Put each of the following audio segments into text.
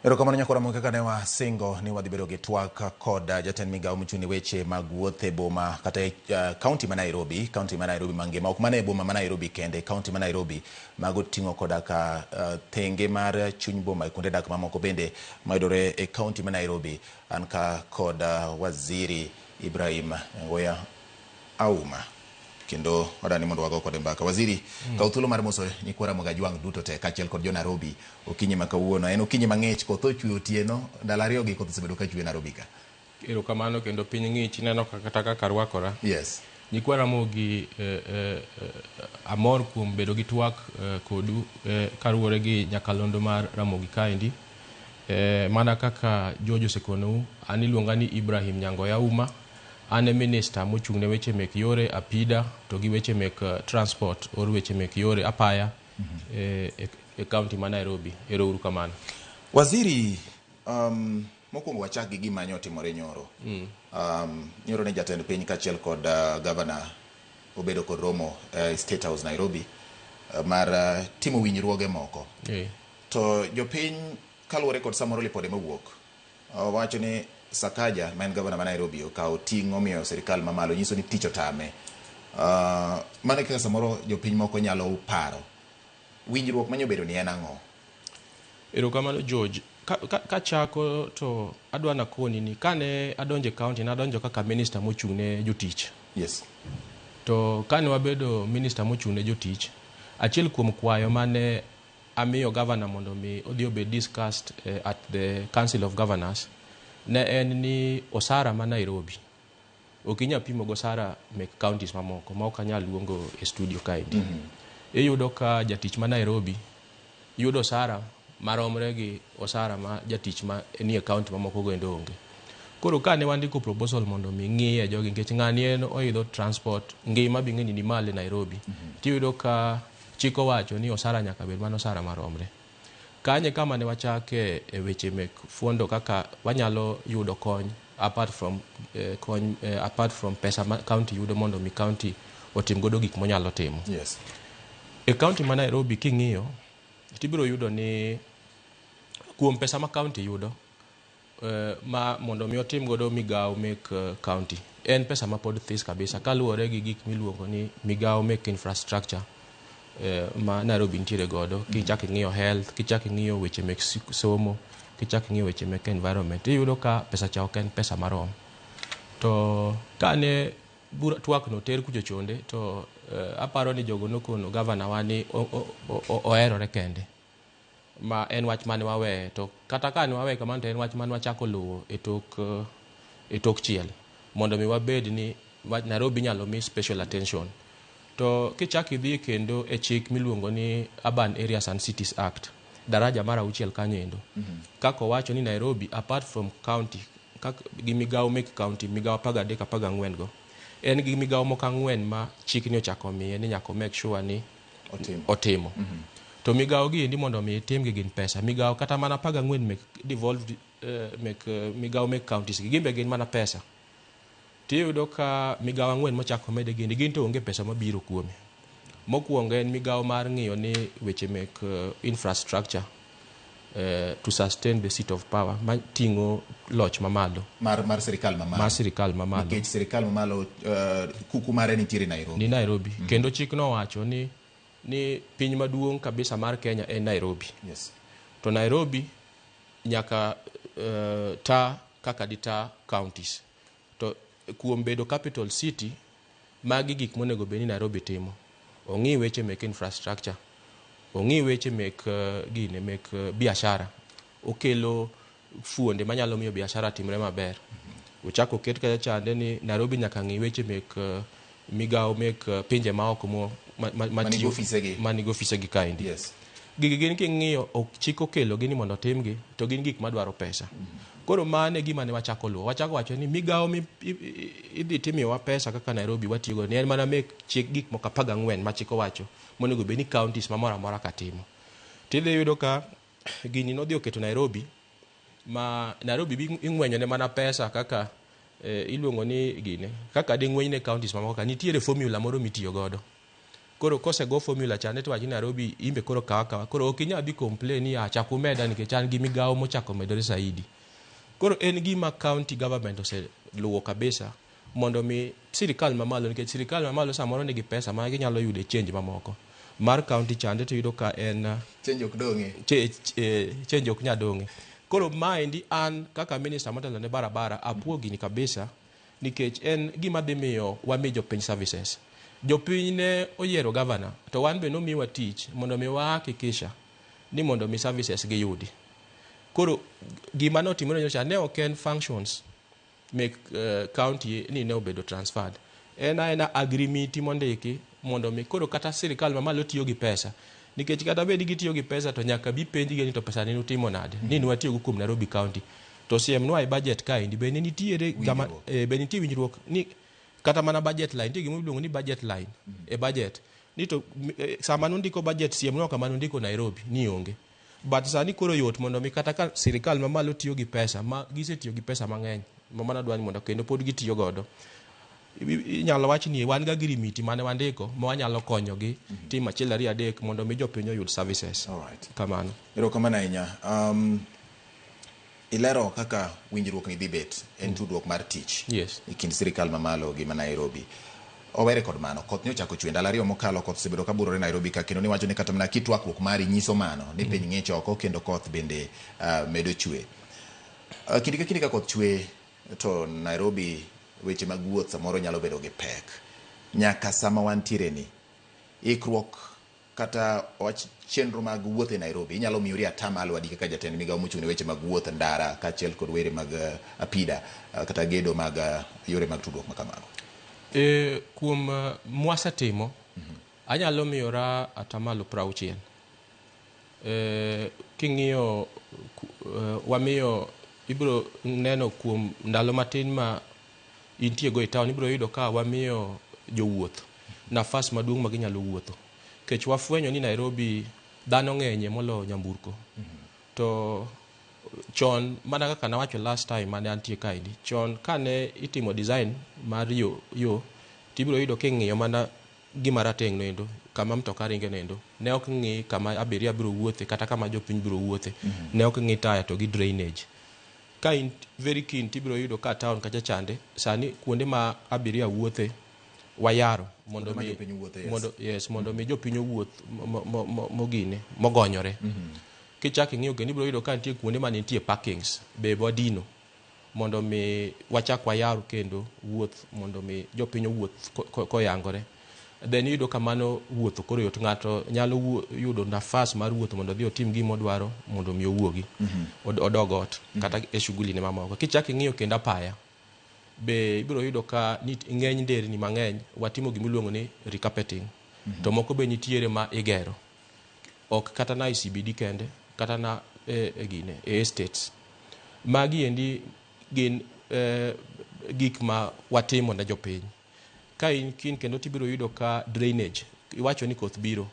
Erokamano nyakwara kaka ne wasingo ni wadhi bedo gi twak kod jatend migawo mochung' ne weche mag wuoth e boma kata e kaunti ma Nairobi, kaunti ma Nairobi mangima, ok mana e boma ma Nairobi kende, kaunti ma Nairobi mago ting'o koda ka thenge mar chuny boma e kuonde dak mamoko bende mayudore e kaunti ma Nairobi. An ka kod waziri Ibrahim Nyangoya Auma kendo wadani mondo wago kode mbaka. Waziri, kaw thuolo mar moso nyikwa Ramogi Ajwang' duto te kaachiel kod jo Nairobi okinyi ma kawuono. En okinyi mang'ich, koth ochwe otieno, ndalo ariyo gi koth osebedo ka chwe Nairobi ka. Erokamano kendo piny ng'ich ineno kata kaka arwakora. Yes. Nyikwa Ramogi amor kuom bedo gi twak kodu kaluwore gi nyakalondo mar Ramogi kaendi. Mana kaka George osekonou, an iluonga ni Ibrahim Nyangoya Auma. An e minista mochung' ne weche mek yore apida to gi weche mek transport or weche mek yore apaya e kaunti ma Nairobi. Ero uru kamano. Waziri, mokwongo wachak gi gima nyo otimore nyoro. Nyoro ne jatend piny kaachiel kod gavana obedo kod romo e State House Nairobi mar timo winjruoge moko. To jopiny kaluwore kod samoro lipode mowuok owacho ni Sakaja ma en gavana ma Nairobi okawo ting' omiyo sirikal mamalo nyiso ni tich otame. Mano e kaka samoro jopiny moko nyalo paro. Winjruok manyo bedo ni en ang'o? Erokamano George. Kachako to adwa nakoni ni kane adonjo e county nadonjo kaka minister mochung' ne jotich. Yes. To kane wabedo minister mochung' ne jotich, achiel kuom kwayo mane amiyo governor mondo mi odhi obed discussed at the Council of Governors ne en ni osara ma Nairobi ok inyal pimo gi osara mek counties mamoko ma ok anyal luongo e studio kaendi. Iyudo ka jatich ma Nairobi yudo osara maromre gi osara ma jatich ma nie county mamoko go endo onge. Koro kane wandiko proposal mondo mi ng'iye jogi nikech ng'ani en oidho transport ngima be ing'eni ni malo e Nairobi. Tiyudo ka chik owacho ni osara nyaka bed mana osara maromre. Kanyo e kama ne wachake e weche mek fuondo kaka wanyalo yudo kony apart from kony apart from pesa ma county yudo mondo mi county otim godo gik monyalo timo. Yes. E county ma Nairobi king'iyo tibiro yudo ni kuom pesa ma county yudo ma mondo mi otim godo migawo mek county en pesa ma pod this kabisa kaluwore gi gik miluongo ni migawo mek infrastructure ma Nairobi nitiere godo. Kichak ing'iyo health, kichak ing'iyo weche mek somo, kichak ing'iyo weche mek environment, iyudo ka pesa cha ok en pesa marom. To kane bura twak no ter kucho chonde to aparo ni jogo nokono gavana wa ni oherore kende ma en wach mane waweye. To kata ka ne waweye kamano to en wach mane wachako luwo e tok chiel mondo mi wabed ni Nairobi inyalo mi special attention. To kichak idhi kendo e chik miluongo ni Urban Areas and Cities Act daraja mar 6 kanyo endo, kaka owacho ni Nairobi apart from county gi migawo mek county migawo 13 14 go en gi migawo moko 4 ma chikni ochako miye ni nyaka make sure ni otimo. To migawo gi endi mondo mi itimgi gin pesa. Migawo kata mana 14 mek devolved mek migawo mek counties gi gin be gin mana pesa. Tiyudo ka migawo 4 mochako mede gin gin to onge pesa mabiro kuome. Mokwongo en migawo mar ng'iyo ni weche mek infrastructure to sustain the seat of power mating'o loch mamalo mar sirikal mamalo. Mar sirikal mamalo. Nikech sirikal mamalo kuku mare nitiere Nairobi. Ni Nairobi. Kendo chik nowacho ni piny maduong' kabisa mar Kenya en Nairobi. Yes. To Nairobi nyaka ta kaka dita counties. To kuom bedo capital city, magi gik monego bed ni Nairobi timo. Ong'i weche mek infrastructure, ong'i weche mek gine mek biashara, okelo fuonde manyalo miyo biashara timre maber. Ochako oket kacha chande ni Nairobi nyaka ng'i weche mek migawo mek pinje maoko manigi ofisegi. Manigi ofisegi kaendi. Yes. Gigi gin king'iyo ok chik okelo gi ni mondo otimgi to gin gik madwaro pesa. Koro mano e gima ne wachako luwo. Wachako wacho ni migawo mi idhi timiyowa pesa kaka Nairobi watiyogo ni en mana mek chik gik moko 14 ma chik owacho monego bed ni counties mamoro amora ka timo. Tidhi yudo ka gini nodhi oketo Nairobi ma Nairobi bi ing'wenyo ne mana pesa kaka iluongo ni gine kaka ding'weny ne counties mamoko ka nitiere formula moro mitiyo godo. Koro kosego formula chande to wachi Nairobi imbe koro kawa kawa. Koro ok inyal dhi complain ni achak umeda nikech an gi migawo mochako medore saidi. Koro en gima county government oseluwo kabisa mondo mi sirikal mamalo, nikech sirikal mamalo samoro nigi pesa ma ginyalo yudo e change mamoko. Mar county chande to iyudo ka en Change ok dong'e. Change ok nyal dong'e. Koro maendi an kaka minister motelo ne barabara apuo gini kabisa nikech en gima dhi miyo wami jopiny services. Jopiny ne oyiero governor to wan be nomiwa tich mondo mi wahakikisha ni mondo mi services giyudi. Koro gima notimore nyocha ne ok en functions mek county ni ne obedo transferred. En aena agreement mondiki mondo mi koro kata sirikal mamalo tiyo gi pesa. Nikech kata bed gitiyo gi pesa to nyaka bi penjgi ni to pesa ni nutimo nade. Ni nwatiyogo kuom Nairobi County. To siemnwa e budget kaendi be ne nitiere gama, be nitie winjruok ni kata mana budget line, nitie gima iluongo ni budget line e budget. Ni to sama nundiko budget siemnwa kama nundiko Nairobi ni onge. But sani koro yot mondo mi kata ka sirikal mamalo tiyo gi pesa ma gisetiyo gi pesa mang'eny ma mano adwa ni mondo kendo pod gitiyo godo. Inyalo wach ni wan gi agreement mane wandiko ma wanyalo konyogi timo achiel ariyo adek mondo mi jopiny oyud services. Alright. Kamano. Erokamano ahinya. Ilero kaka winjruok ni dhi bet en tudruok mar tich e kind sirikal mamalo gi ma Nairobi. Owere kod mano, koth ne ochako chwe ndalo ariyo mokalo, koth osebedo ka burore Nairobi ka, kendo niwacho ni kata mana kitwakruok mari nyiso mano ni piny ng'ich oko kendo koth bende medo chwe. Kinde ka kinde ka koth chwe to Nairobi weche mag wuoth samoro nyalo bedo gi pek. Nyaka sama wantiere ni, ikruok kata wach chenro mag wuoth e Nairobi inyalo miyori atamalo adi kaka jatend migawo mochung' ne weche mag wuoth, ndara kaachiel kod were mag apida kata gedo mag yore mag tudruok ma kamago? Kuom mwasetimo, anyalo miyora atamalo 60. King'iyo wamiyo ibiro neno kuom ndalo matin ma intie go e town, ibiro yudo ka wamiyo jowuoth nafas maduong' ma ginyalo wuotho. Nikech wafwenyo ni Nairobi dhano ng'enye moloyo nyamburko. To chon mana kaka nawacho last time mane antie kaendi, chon kane itimo design mar yo tibiro yudo king'iyo mana gima rateng' noendo, kama mtoka ringe noendo. Ne ok ng'i kama abiria biro wuothe kata kama jopiny biro wuothe. Ne ok ng'i taya to gi drainage. Ka in very keen tibiro yudo ka town kacha chande, sani kuonde ma abiria wuothe wayaro mondo mi jopiny wuothe, yes. Mondo, yes, mondo mi jopiny owuoth mogine mogonyore. Kichak ing'iyo kendo ibiro yudo ka nitie kuonde ma nitie parkings be wadino mondo mi wachak wayar kendo wuoth mondo mi jopiny owuoth koyangore. Then iyudo ka mano wuotho koro yot, ng'ato nyalo yudo nafas mar wuotho mondo odhi otim gima odwaro mondo mi owuogi odog ot kata e shughuli ne mamoko. Kichak ing'iyo kendo apaya be ibiro yudo ka ng'eny nderni mang'eny watimo gima iluongo ni recarpeting. To moko be nitiere ma igero. Ok kata na e CBD kende, kata na e gine, e estates. Magi endi gin gik ma watimo ne jopiny. Ka in keen kendo tibiro yudo ka drainage, iwacho ni koth biro.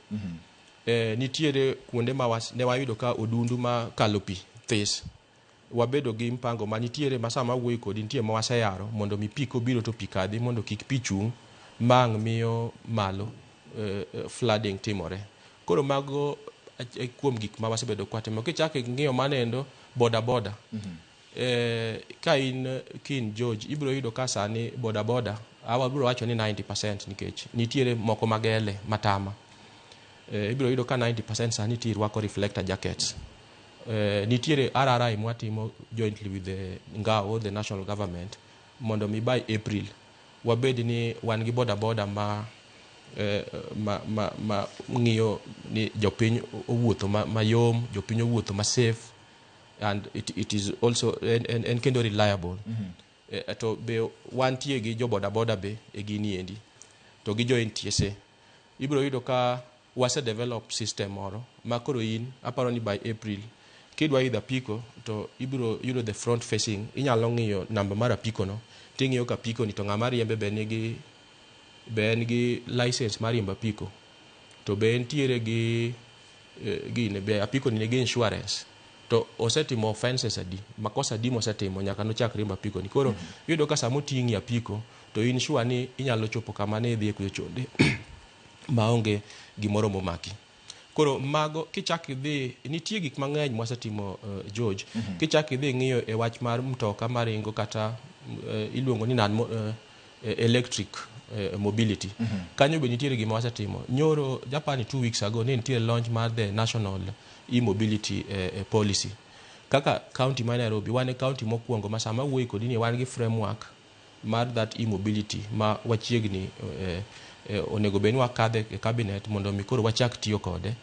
Nitiere kuonde ma ne wayudo ka odundu ma kalo pi this. Wabedo gi mpango ma nitiere ma sama awuoyo kodi nitie ma waseyaro mondo mi pi kobiro to pi kadhi mondo kik pi chung' mang' miyo malo flooding timore. Koro mago kuom gik ma wasebedo kwatimo. Kichako ing'iyo manendo boda boda. Ka in keen George, ibiro yudo ka sani boda boda awa biro wacho ni 90% nikech nitiere moko magele matama. Ibiro yudo ka 90% sani ti rwako reflector jackets. Nitiere RRI mwatimo jointly with the NGAO, the national government, mondo mi by April wabed ni wan gi boda boda ma ma ng'iyo ni jopiny owuotho mayom, jopiny owuotho ma safe, and it is also en kendo reliable. To be wantie gi jo boda boda be e gini endi to gi jo NTSA. Ibiro yudo ka wase develop system moro ma koro in aparo ni by April kidwa idho apiko to ibiro yudo the front facing, inyalo ng'iyo namba mar apiko no ting'iyo ka apiko ni to ng'ama riembe be nigi, be en gi license mar riembo apiko, to be entiere gi gine, be apiko ni nigi insurance, to osetimo offenses adi, makosa adi mosetimo nyaka nochak riembo apiko ni. Koro iyudo ka sama oting'i apiko to in sure ni inyalo chopo kama ne idhiye kucho chonde. Maonge gimoro momaki. Koro mago kichak idhi, nitie gik mang'eny mwasetimo, George. Kichak idhi ng'iyo e wach mar mtoka maringo kata iluongo ni non electric mobility. Kanyo be nitiere gima wasetimo. Nyoro Japan 2 weeks ago ne nitie launch mar the national e-mobility policy. Kaka county ma Nairobi, wan e county mokwongo ma sama wuoyi kodi ni wan gi framework mar that e-mobility ma wachiegni onego bed ni wakadhe e cabinet mondo mi koro wachak tiyo kode,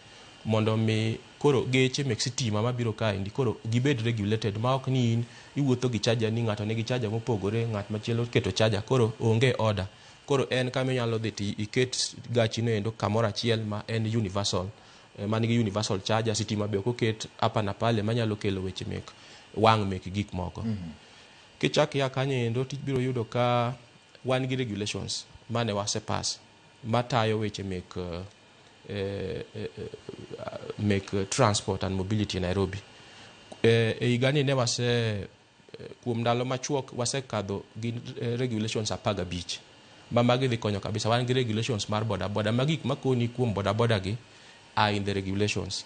mondo mi koro geche mek sitima mabiro kaendi koro gibed regulated, ma ok ni in iwuotho gi charger ni ng'ato nigi charger mopogore, ng'at machielo keto charger, koro onge order. Koro en kama inyalo dhi ti iket gachi no endo kamoro achiel ma en universal, man gi universal charger. Sitima be ok oket hapa na pale manyalo kelo weche mek wang' mek gik moko. Kichak ia kanyo endo tibiro yudo ka wan gi regulations mane wasepass matayo weche mek mek transport and mobility e Nairobi. E higani ne wase kuom ndalo machuok wasekadho gi regulations 15 ma magi dhi konyo kabisa. Wan gi regulations mar bodaboda, ma gik makoni kuom bodaboda gi are in the regulations.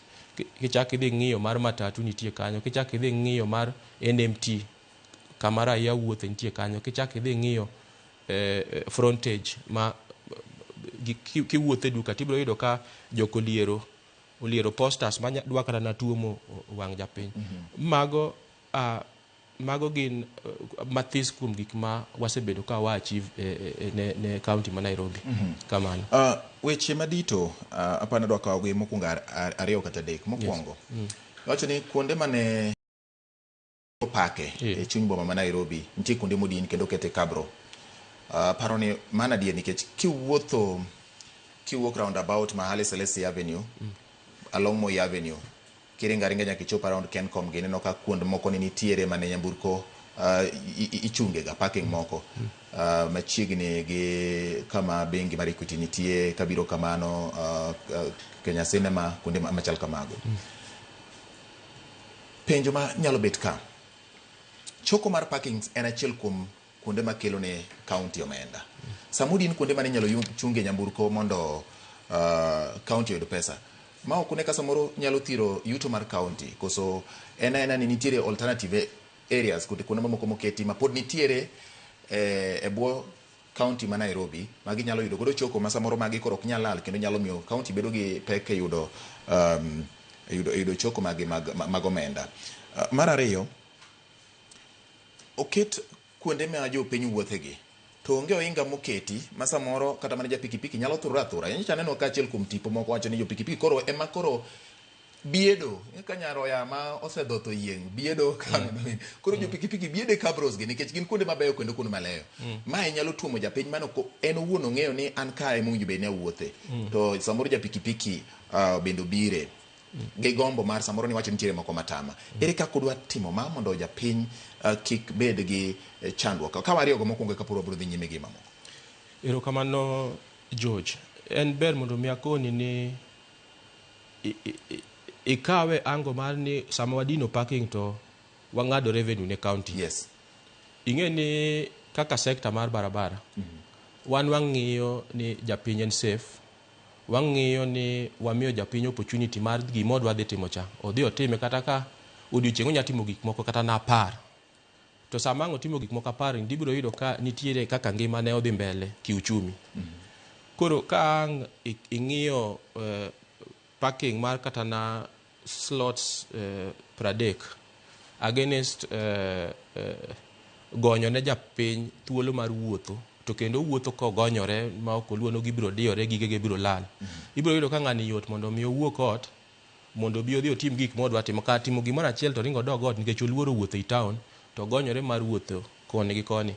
Kichak idhi ng'iyo mar matatu nitie kanyo, kichak idhi ng'iyo mar NMT kama raia wuothe nitie kanyo, kichak idhi ng'iyo frontage ma kiwuotho e duka tibiro yudo ka jok oliero posters ma dwa kata na tuomo wang' japiny. Mago gin mathis kuom gik ma wasebedo ka wa achieve ne county ma Nairobi. Kamano. Weche madito apani adwa kawogi mokwongo ariyo kata adek. Mokwongo, iwacho ni kuonde mane opake e chuny boma ma Nairobi nitie kuonde modin kendo okete cabro. Paro ni mano adier, nikech kiwuotho kiwuok roundabout ma Haile Selassie Avenue along Moi Avenue, kiringo aringa nyaka ichop around Kencom, gineno ka kuond moko ni nitiere mane nyamburko ichunge ga parking moko machiegni gi kama bengi mar Equity nitie, kabiro kamano Kenya Cinema, kuonde machal kamago. Penjo ma nyalo bet ka, choko mar parkings en achiel kuom kuonde makelo ne county omenda. Sama odin kuonde mane inyalo chunge nyamburko mondo county oyud pesa, ma ok une ka samoro nyalo thiro yuto mar county, koso en aena ni nitiere alternative areas kuonde mamoko moketi ma pod nitiere e bwo county ma Nairobi ma ginyalo yudo godo choko ma samoro magi koro ok nyal lal kendo nyalo miyo county bedo gi pek e yudo e yudo choko magi mag omenda. Mar ariyo, oket kuonde ma jopiny wuothegi to onge ohinga moketi ma samoro kata mana ja pikipiki nyalo thurore athura. Nyocha aneno ka achiel kuom tipo moko wacho ni jo pikipiki koro ema koro biedo ka nyaroya ma osedhotho yieng' biedo ka koro jo pikipiki biedo e cabros gi nikech gin kuonde mabeyo kendo kuonde maleyo. Mae nyalo tuomo japiny mano en owuon ong'eyo ni an kae mowinjo bed ni awuothe, to samoro ja pikipiki bende obire gi gombo mar samoro ni wacho nitiere moko matama. Ere kaka udwa timo ma mondo japiny kik bed gi chandruok ka wariyogo mokwongo kapod wabiro dhi nyime gi mamoko? Erokamano, George. En ber mondo mi akoni ni ikawe ango mar ni sama wadino parking to wang'ado revenue ne county. Ing'e ni kaka sector mar barabara, wan wang'iyo ni japiny en safe, wang'iyo ni wamiyo japiny opportunity mar gima odwa dhi timo cha odhi otime, kata ka odiochieng' onya timo gik moko kata na 10, to sama ang' otimo gik moko 10 ni ibiro yudo ka nitiere kaka ngima ne odhi mbele kiuchumi. Koro ka ang' ing'iyo parking mar kata na slots 30 against gonyo ne japiny thuolo mar wuotho, to kendo owuotho kogonyore ma ok oluor ni gibiro diyore, gigege biro lal. Ibiro yudo ka ng'ani yot mondo mi owuok ot mondo obi odhi otim gik modwa timo, kar timo gimoro achiel to ringo odog ot nikech oluoro wuotho ei town, to gonyore mar wuotho koni gi koni.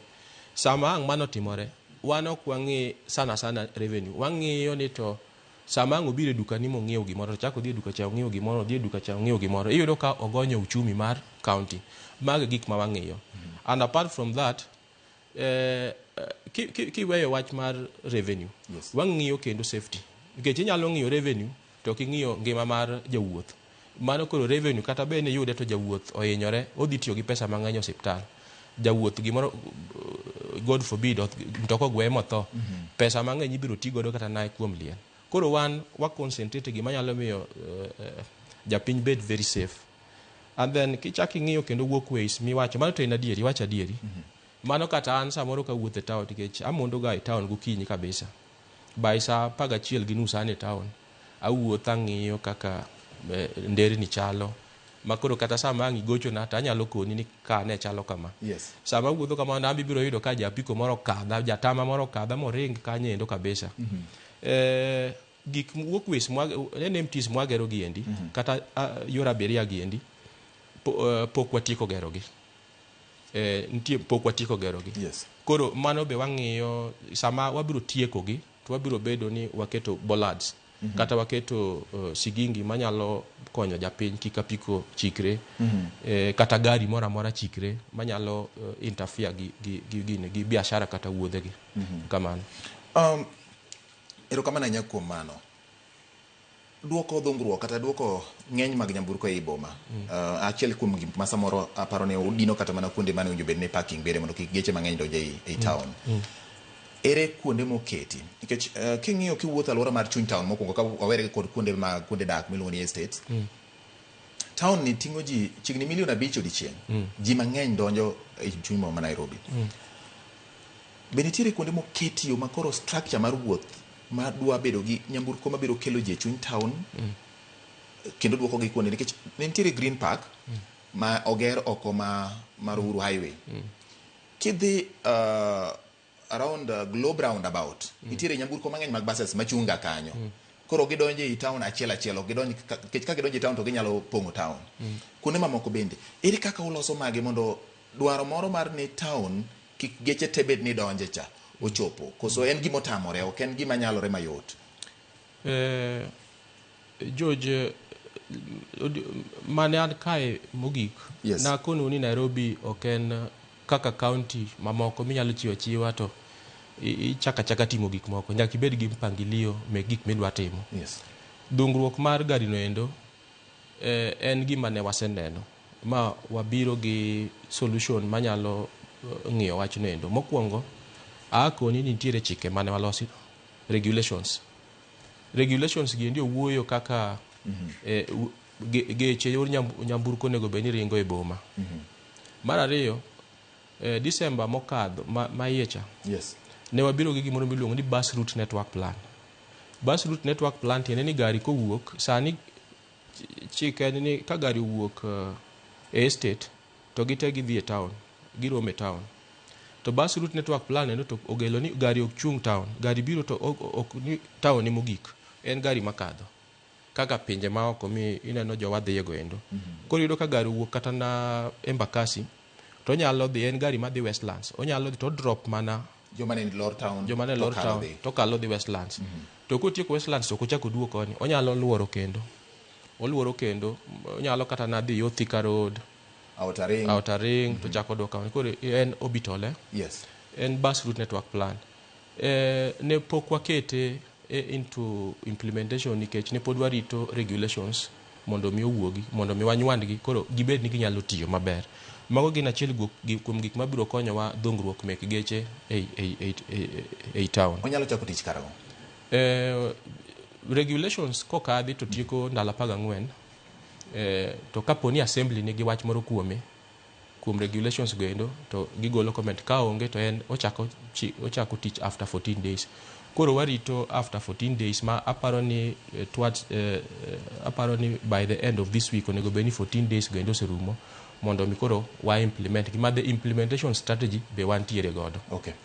Sama ang' mano otimore, wan ok wang'i sana sana revenue, wang'iyo ni to sama ang' obiro e dukani mong'iewo gimoro, to chak odhi e duka cha ong'iewo gimoro, odhi e duka cha ong'iewo gimoro, iyudo ka ogonyo uchumi mar county. Mago e gik ma wang'iyo. And apart from that, kiweyo wach mar revenue, wang'iyo kendo safety, nikech inyalo ng'iyo revenue to ok ing'iyo ngima mar jawuoth. Mano koro revenue kata bed ni iyude to jawuoth ohinyore, odhi tiyo gi pesa mang'eny e osiptal. Jawuoth gimoro, God forbid, mtoka ogweye motho, pesa mang'eny ibiro ti godo kata nae kuom liel. Koro wan wa concentrate gima nyalo miyo japiny bed very safe. And then kichak ing'iyo kendo walkways miwacho, mano to en adieri, iwacho adieri. Mano kata an samoro kawuotho e town, nikech amondo ga e town gokinyi kabisa. By saa 11:30 an e town. Awuotho ang'iyo kaka nderni chalo. Makoro kata sama ang' igochona to anyalo koni ni ka ne chalo kama. Sama awuotho kamano an ibiro yudo ka japiko moro okadha, jatama moro okadha moring kanyo endo kabisa. Gik walkways NMTs mwagero giendi, kata yor abiria giendi, pok watieko gerogi. Nitie pok watieko gerogi. Koro mano be wang'iyo sama wabiro tiekogi to wabiro bedo ni waketo bollards kata waketo sigingi manyalo konyo japiny kik apiko chikre, kata gari moro amora chikre manyalo interfere gi biashara kata wuodhegi. Kamano. Erokamano ahinya kuom mano. Duoko dhungruok kata duoko ng'eny mag nyamburko ei boma. Achiel kuom gik ma samoro aparo ni udino kata mana kuonde mane owinjo bed ni parking bede mondo kik geche mang'eny donj ei town. Ere kuonde moketi? Nikech king'iyo kiwuotho alwora mar chuny town mokwongo ka wawere kod kuonde ma kuonde dak miluongo ni estates. Town ni ting'o ji chiegni milion 5 odiechieng'. Ji mang'eny donjo e chuny boma ma Nairobi. Be nitiere kuonde moketi yo makoro structure mar wuoth madwa bedo gi nyamburko mabiro kelo ji e chuny town kendo duoko gi kuonde, nikech ne nitiere green park ma oger oko ma mar Uhuru Highway. Kidhi around Globe Roundabout, nitiere nyamburko mang'eny mag buses machunga kanyo. Koro gidonjo ei town achiel achiel, ok gidonj nikech ka gidonjo e town to ginyalo pong'o town. Kuonde mamoko bende, ere kaka uloso magi mondo dwaro moro mar ni town kik geche te bed ni donje cha ochopo? Koso en gima otamore, ok en gima nyalore mayot? George, mane an kae mogik, nakonu ni Nairobi ok en kaka county mamoko minyalo chiwo achiwa to ichako achaka timo gik moko. Nyaka ibed gi mpangilio mek gik midwa timo. Dhungruok mar gari no endo en gima ne waseneno ma wabiro gi solution manyalo ng'iyo wachno endo. Mokwongo, akoni ni nitiere chike mane walosi, regulations. Regulations gi endi owuoyo kaka geche yor nyamburko onego bed ni ringo e boma. Mar ariyo, December mokadho ma iye cha, ne wabiro gi gimoro miluongo ni bus route network plan. Bus route network plan tiende ni gari kowuok sani, chik en ni ka gari owuok e estate to gite gidhi e town, giromo e town. To bus route network plan endo to ogelo ni gari ok chung town, gari biro to ok ni town ema ogik, en gari makadho. Kaka pinje maoko mi ineno jowa dhiye go endo. Koro iyudo ka gari owuok kata na Embakasi, to onyalo dhi, en gari madhi Westlands, onyalo dhi to drop mana joma ne lor town, joma ne to lor kalo town dhi. To kalo dhi Westlands. To kotieko Westlands to ok ochak oduog koni, onyalo luoro kendo. Oluoro kendo, onyalo kata na dhi yo Thika Road, Outer Ring. Outer Ring, to chako dok koni. Koro en orbital, eh? En bus route network plan. Ne pok wakete into implementation nikech ne pod warito regulations mondo mi owuogi, mondo mi wanywandgi, koro gibed ni ginyalo tiyo maber. Mago gin achiel kuom gik mabiro konyowa dhungruok mek geche ei town. Onyalo chako tich karang'o? Regulations kokadhi to tieko ndalo 14, to kapo ni assembly nigi wach moro kuome kuom regulations go endo to gigolo comment, ka onge to en ochako tich after 14 days. Koro warito after 14 days ma aparo ni towards aparo ni by the end of this week onego bed ni 14 days go endo oserumo mondo mi koro wa implement gi ma the implementation strategy be wantiere godo.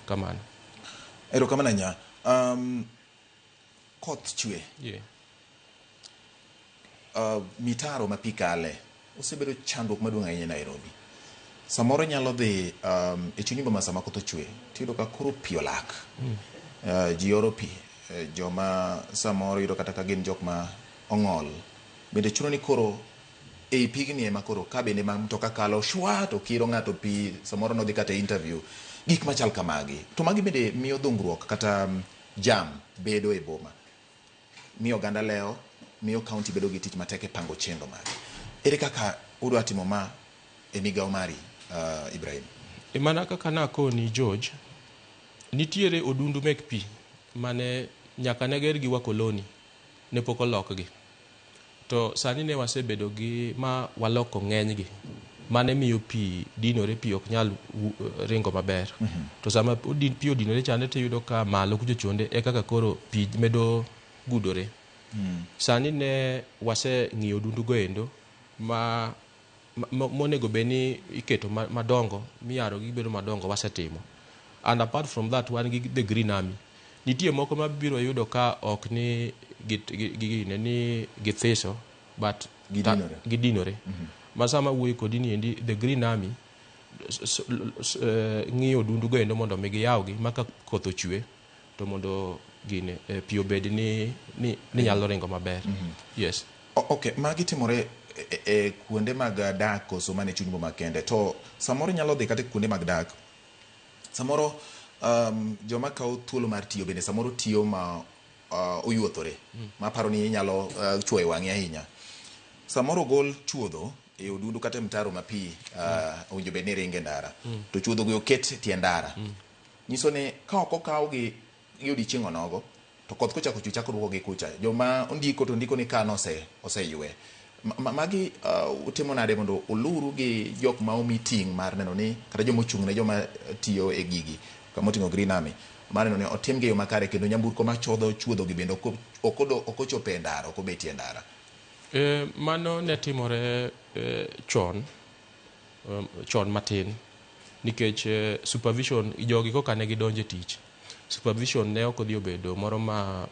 Kamano. Erokamano ahinya. Koth chwe. Mitaro ma pi kale osebedo chandruok maduong' ahinya e Nairobi. Samoro inyalo dhi e chuny boma sama koth ochwe tiyudo ka koro pi olak. Ji oro pi, joma samoro yudo kata ka gin jok ma ong'ol. Bende chuno ni koro ei pigni ema koro ka bende ma mtoka kalo shwa to kiro ng'ato pi, samoro nodhi kata e interview. Gik machal kamagi. To magi bende miyo dhungruok kata jam bedo e boma. Miyo oganda lewo, miyo county bedo gi tich matek e pango chenro mage. Ere kaka udwa timo ma e migawo mari, Ibrahim? E mana kaka nakoni George, nitiere odundu mek pi mane nyaka ne ger gi wakoloni. Ne pok olokgi. To sani ne wasebedo gi ma waloko ng'enygi. Mane miyo pi dinore, pi ok nyal ringo maber. To sama pi odinore chande tiyudo ka malo kucho chonde e kaka koro pi medo gudore. Sani ne waseng'iyo odundu go endo ma monego bed ni iketo madongo miyaro gibedo madongo wasetimo. And apart from that wan gi the Green Army. Nitie moko mabiro yudo ka ok ni ni githiso but Gidinore. Gidinore. Ma sama wuoyo kodi ni endi the Green Army ng'iyo odundu go endo mondo mi giyawgi ma ka koth ochwe to mondo gine pi obed ni nyalo ringo maber. Yes. Ok, magi timore e kuonde mag dak koso mana e chuny boma kende? To samoro nyalo dhi kata e kuonde mag dak. Samoro joma kawo thuolo mar tiyo bende samoro tiyo ma oyuothore. Maparo ni inyalo chuoyo wang'i ahinya. Samoro ogol chuodho e odundu kata e mtaro ma pi owinjo bed ni ringe e ndara. To chuodho gi oket tie ndara. Nyiso ni ka ok okawgi gi odiochieng' onogo, to koth kochako chwe chako duokogi kucha. Joma ondiko to ndiko ni ka oseywe. Magi utimo nade mondo uluru gi jok ma omi ting' mar neno ni kata joma ochung' ne joma tiyo e gigi kama oting'o Green Army mar neno ni otimgi e yo makare kendo nyamburko machodho chuodho gi bende ok ochopo e ndara, ok obetie e ndara. Mano ne timore chon, chon matin nikech supervision jogi koka ne gidonjo e tich, supervision ne ok odhi obedo moro ma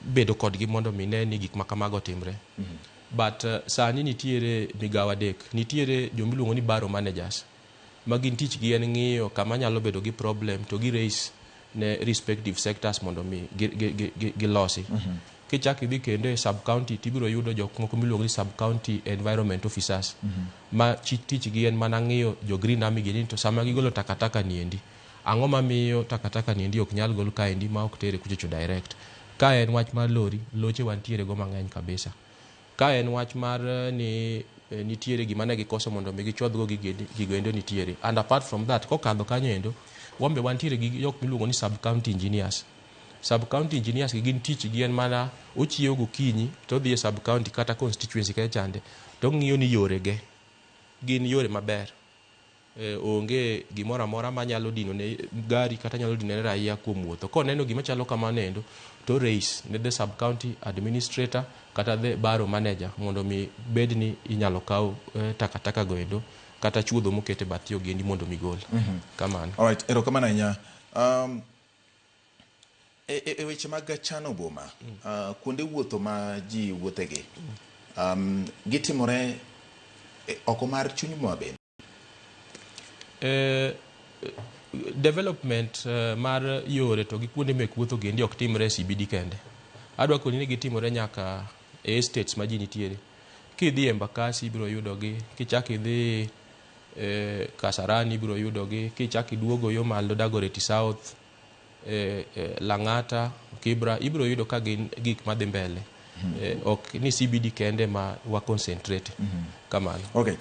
bedo kodgi mondo mi ne ni gik ma kamago otimre. But sani nitiere migawo adek. Nitiere jomiluongo ni borough managers ma gin tich gi en ng'iyo kama nyalo bedo gi problem to gi raise ne respective sectors mondo mi gilosi. Kichak idhi kendo e sub county tibiro yudo jok moko miluongo ni sub county environment officers ma tich gi en mana ng'iyo jo Green Army gini to sama gigolo takataka niendi ang'o mamiyo takataka niendi ok nyal gol kaendi ma ok tere kuchocho direct. Ka en wach mar lori, loche wantiere go mang'eny kabisa. Ka en wach mar ni nitiere gima ne gikoso mondo mi gichodh go gigo endo nitiere. And apart from that, kokadho kanyo endo, wan be wantiere gi jok miluongo ni sub county engineers. Sub county engineers gi gin tich gi en mana ochiewo gokinyi to odhi e sub county kata constituency kacha chande to ong'iyo ni yore ge gin yore maber. Onge gimoro amora manyalo dino ne gari kata nyalo dino ne raia kuom wuotho. Koneno gima chalo kamano endo to raise ne the sub county administrator kata the borough manager mondo mi bed ni inyalo kaw takataka go endo kata chuodho moket e bath yo giendi mondo mi gol. Kamano. Alright, erokamano ahinya. E weche mag chano boma, kuonde wuotho ma ji wuothegi, gitimore oko mar chuny boma bende? Development mar yore to gi kuonde mek wuotho gendi ok timre e CBD kende. Adwa koni ni gitimore nyaka e estates ma ji nitiere. Kidhi e Embakasi ibiro yudogi, kichak idhi Kasarani ibiro yudogi, kichak iduogo yo malo Dagoretti South, Lang'ata, Kibra, ibiro yudo ka gin gik madhi mbele. Ok ni CBD kende ma wa concentrate. Kamano. Okay.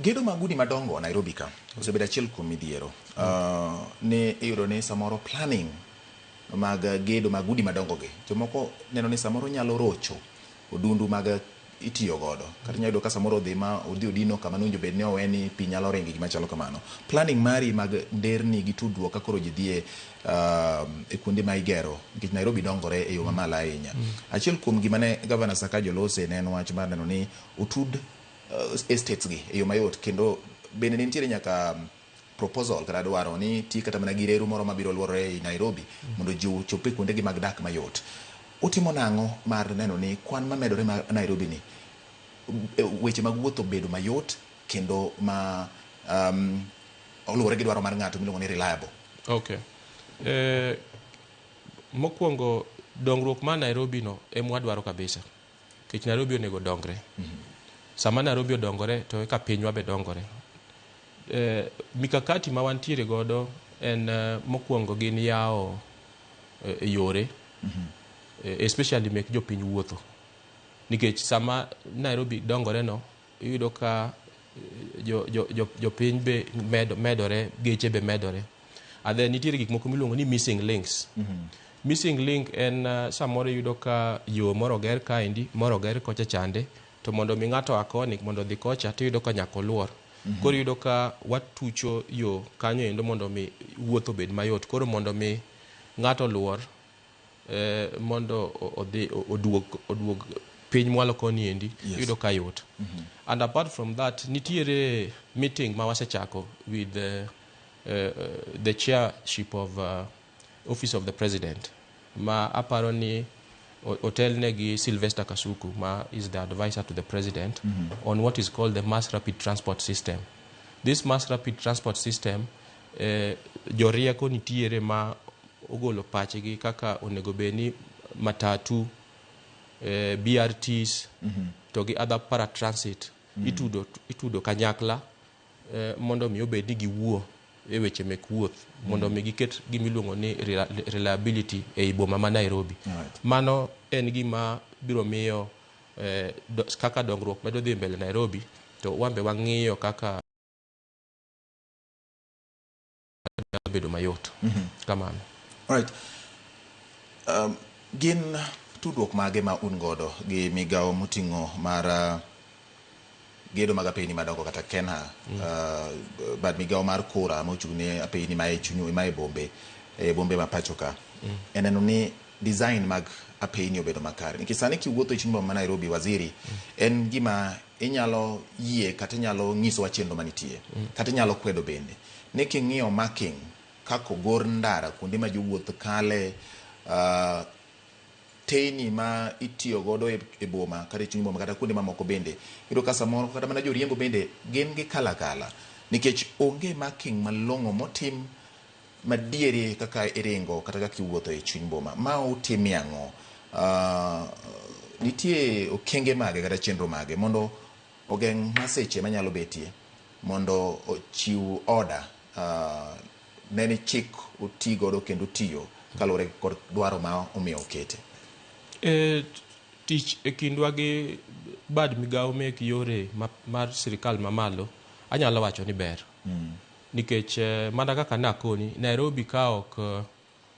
Gedo mag udi madongo Nairobi ka osebedo achiel kuom midhiero. Ne iyudo ni samoro planning mag gedo mag udi madongo gi, jomoko neno ni samoro nyalo rocho odundu mag itiyo godo. Kata inyalo yudo ka samoro odhi ma odhi odino kama nowinjo bed ni oweni pi nyalo ringo gima chalo kamano. Planning mari mag nderni gi tudruok ka koro ji dhiye e kuonde ma igero nikech Nairobi dongore e yo mamalo ahinya. Achiel kuom gima ne Governor Sakaja olose ne en wach mar neno ni otud estates gi e yo mayot kendo bende ne nitiere nyaka proposal kata dwaro ni ti kata mana gi reru moro mabiro luorore ei Nairobi mondo ji ochop e kuonde gi mag dak mayot. Utimo nang'o mar neno ni kwan mamedore ma Nairobi ni weche mag wuoth obedo mayot kendo ma oluwore gi dwaro mar ng'ato miluongo ni reliable? Okay. Mokwongo dongruok mar Nairobi no ema wadwaro kabisa. Nikech Nairobi onego dongre. Sama Nairobi odongore to eka pinywa be dongore. Mikakati ma wantiere godo en mokwongo gin yawo yore, especially mek jopiny wuotho. Nikech sama Nairobi dongore no, iyudo ka jopiny be medore, geche be medore. And then nitiere gik moko miluongo ni missing links. Missing link en samoro iyudo ka yo moro oger kaendi, moro oger kocha chande, to mondo mi ng'ato a koni mondo odhi kocha tiyudo ka nyaka oluor. Koro iyudo ka watucho yo kanyo endo mondo mi wuoth obed mayot. Koro mondo mi ng'ato oluor mondo odhi oduog piny mwalo koni endi, iyudo ka yot. And apart from that, nitiere meeting ma wasechako with the chairship of Office of the President, ma aparo ni otelne gi Sylvester Kasuku, ma is the advisor to the president on what is called the mass rapid transport system. This mass rapid transport system, jorieko nitiere ma ogolo pachgi kaka onego bed ni matatu, BRTs to gi other paratransit itudo kanyakla mondo mi obed ni giwuo e weche mek wuoth mondo mi giket gimiluongo ni reliability ei boma ma Nairobi. Mano en gima biro miyo kaka dongruok medo dhi mbele Nairobi, to wan be wang'iyo kaka bedo mayot. Kamano. Alright. Gin tudruok mage ma un godo gi migawo moting'o mar gedo mag apeyni madongo kata KeNHA, bad migawo mar KURA mochung' ne apeyni ma e chuny ma e bombe, e bombe ma pacho ka, e neno ni design mag apeyni obedo makare? Nikech sani kiwuotho e chuny boma ma Nairobi, waziri, en gima inyalo yie kata inyalo nyisowa chenro manitie, kata inyalo kwedo bende ni king'iyo marking kaka ogor ndara kuonde ma jowuoth kale, teyni ma itiyo godo e boma kata e chuny boma kata kuonde mamoko bende, iyudo ka samoro kata mana joriembo bende gin gi kalakala nikech onge marking malong'o motim madieri kaka iringo kata kaka iwuotho e chuny boma. Ma utimie ang'o? Nitie okenge mage kata chenro mage mondo ogeng' masiche manyalo betie, mondo ochiw order, ne ni chik oti godo kendo tiyo kaluwore kod dwaro ma omiyo okete? Tich e kindwa gi bad migawo mek yore mar sirikal mamalo anyalo wacho ni ber. Nikech mana kaka nakoni, Nairobi ka ok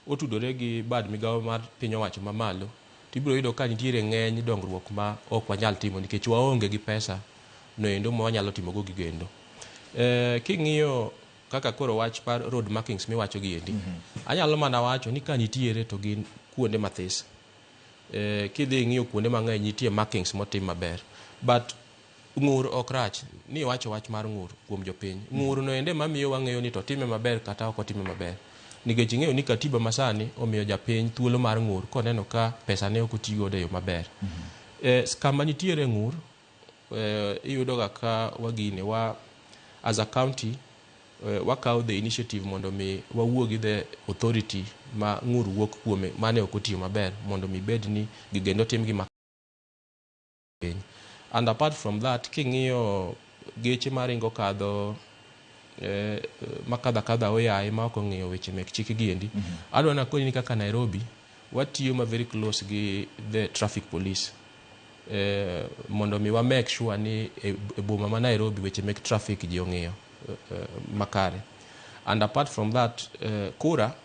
otudore gi bad migawo mar piny owacho mamalo, tibiro yudo ka nitiere ng'eny dongruok ma ok wanyal timo nikech waonge gi pesa noendo ma wanyalo timogo gigoendo. King'iyo kaka koro wach mar road markings miwacho gi endi, anyalo mana wacho ni ka nitiere to gin kuonde mathis. Kidhi ing'iyo kuonde mang'eny nitie markings motim maber. But ng'ur ok rach, ni iwacho wach mar ng'ur kuom jopiny. Ng'ur no ende mamiyo wang'eyo ni to otime maber kata ok otime maber. Nikech ing'eyo ni katiba masani omiyo japiny thuolo mar ng'ur koneno ka pesa ne ok oti godo e yo maber. Kama nitiere ng'ur, iyudo ga ka wagine wa as a county, wakawo the initiative mondo mi wawuo gi the authority ma ng'ur wuok kuome mane ok otiyo maber mondo mi bed ni gigendo tim gi piny. And apart from that, king'iyo geche maringo kadho makadho akadha oyaye ma ok ong'iyo weche mek chik gi endi, adwa nakoni ni kaka Nairobi watiyo ma very close gi the traffic police mondo mi wa make sure ni e boma ma Nairobi weche mek traffic ji ong'iyo makare. And apart from that, KURA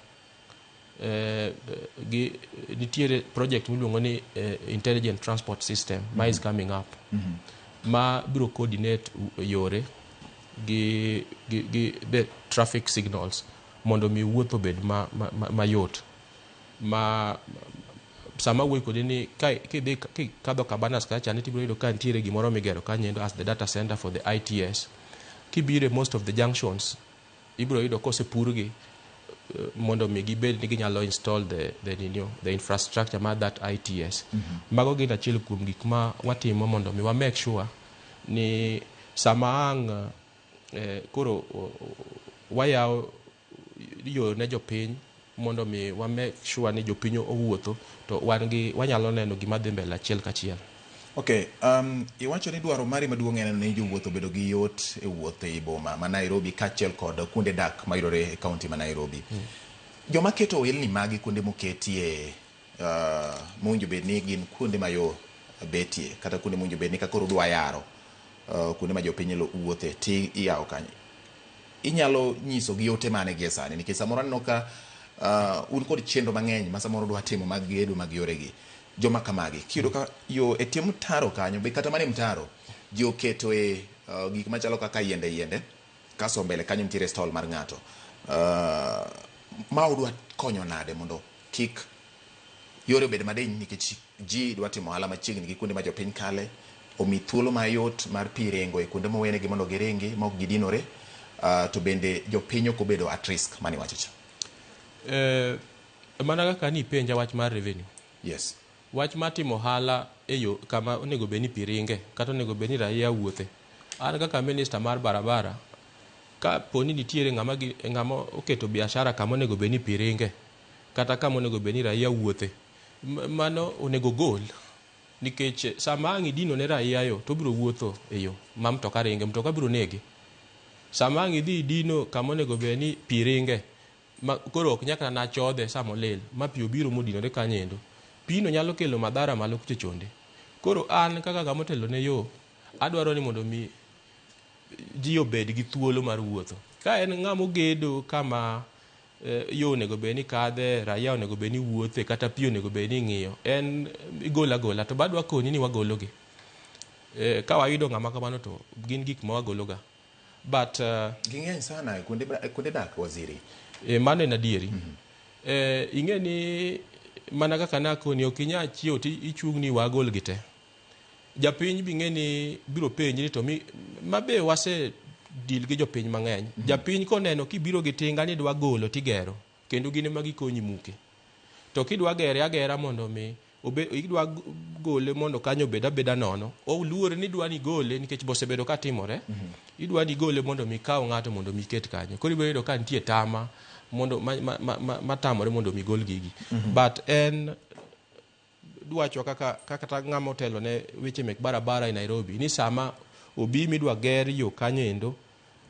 gi nitiere project miluongo ni intelligent transport system ma is coming up, ma biro coordinate yore gi the traffic signals mondo mi wuoth obed mayot. Ma sama awuoyo kodi ni ka kidhi kikadho Cabanas kacha ni tibiro yudo ka nitiere gimoro migero kanyo endo as the data center for the ITS. Kibiro e most of the junctions, ibiro yudo kosepurgi mondo mi gibed ni ginyalo install the infrastructure mar that ITS. Mago gin achiel kuom gik ma watimo mondo mi wa make sure ni sama ang' koro wayawo yo ne jopiny mondo mi wa make sure ni jopiny owuotho to wan gi wanyalo neno gima dhi mbele achiel kachiel. Okay, iwacho ni dwaro mari maduong' en ni jowuoth obedo gi yot e wuoth ei boma ma Nairobi kaachiel kod kuonde dak mayudore e kaunti ma Nairobi. Joma keto ohelni magi kuonde moketie mowinjo bed ni gin kuonde ma yo betie kata kuonde mowinjo bed ni ka koro udwa yaro kuonde ma jopiny wuothe ti iyawo kanyo. Inyalo nyiso gi ote mane gie sani? Nikech samoro aneno ka Un kod chenro mang'eny ma samoro dwa timo mag gedo mag yoregi. Joma kamagi, kiyudo ka yo e tie mtaro kanyo, be kata mana e mtaro, ji oketoe gik machalo kaka yiende yiende, kaso mbele kanyo nitiere stall mar ng'ato. Ma udwa konyo nade mondo kik yore obed madiny nikech ji dwa timo ohala machiegni gi kuonde ma jopiny kale, omi thuolo mayot mar pi ringo e kuonde mowenegi mondo giringi ma ok gidinore, to bende jopiny ok obedo at risk mane iwacho cha. Mana kaka nipenja wach mar revenue. Yes. Wach mar timo ohala e yo kama onego bed ni pi ringe kata onego bed ni raia wuothe. An kaka minister mar barabara, ka poni nitiere ng'ama, ng'ama oketo biashara kama onego bed ni pi ringe kata kama onego bed ni raia wuothe, mano onego gol. Nikech sama ang' idino ne raia yo, to obiro wuotho e yo ma mtoka ringe, mtoka biro nege. Sama ang' idhi idino kama onego bed ni pi ringe, ma koro ok nyaka na chodhe sama olil, ma pi obiro modinore kanyo endo, pino nyalo kelo madhara malo kucho chonde. Koro an kaka ng'ama otelo ne yo, adwaro ni mondo mi ji obed gi thuolo mar wuotho. Ka en ng'ama ogedo kama yo onego bed ni kadhe, raia onego bed ni wuothe, kata pi onego bed ni ing'iyo, en igolo agola, to badwa koni ni wagologi. Ka wayudo ng'ama kamano to gin gik ma wagologa. But Ging'eny sana e kuonde dak, waziri. Mano en adieri. Ing'e ni mana kaka nakoni ok inyal chiewo to ichung' ni wagol gi te. Japiny bi ng'e ni biro penji ni to mi mabe wase deal gi jopiny mang'eny. Japiny koneno kibiro gi tinga ni idwa golo tigero, kendo gin ema gikonyi muke. To kidwa gere agera mondo mi obe, idwa gole mondo kanyo obed abeda nono, oluor ni idwa ni gole nikech bosebedo ka timore. Idwa ni gole mondo mi kaw ng'ato mondo mi ket kanyo. Koro ibiro yudo ka nitie tama mondo matamore mondo mi gol gigi. But en dwachwa kaka kata ng'ama otelo ne weche mek barabara e Nairobi ni sama obi midwa ger yo kanyo endo,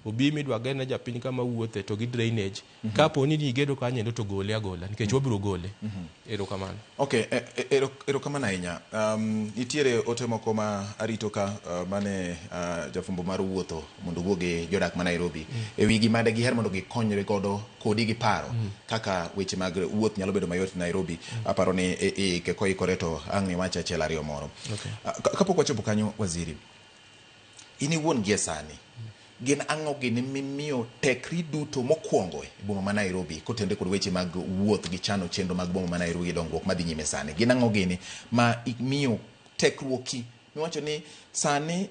obi midwa ger ne japiny kama wuothe to gi drainage, kapo ni igedo kanyo endo to gole agola nikech wabiro gole. Erokamano. Okay, erokamano ahinya. Nitiere ote moko ma arito ka mane jafwambo mar wuotho mondo owuo gi jodak ma Nairobi e wi gima de giher mondo gikonyre godo kodi gi paro kaka weche mag wuoth nyalo bedo mayot Nairobi. Aparo ni iike koikore to ang' niwach achiel ariyo moro. Okay. Kapok wachopo kanyo, waziri, in iwuon gie sani, gin ang'o gini mimiyo tekri duto mokwongo e boma ma Nairobi kotenore kod weche mag wuoth gi chano chenro mag boma ma Nairobi gi dongruok madhi nyime sani? Gin ang'o gini ma imiyo tekruoki miwacho ni sani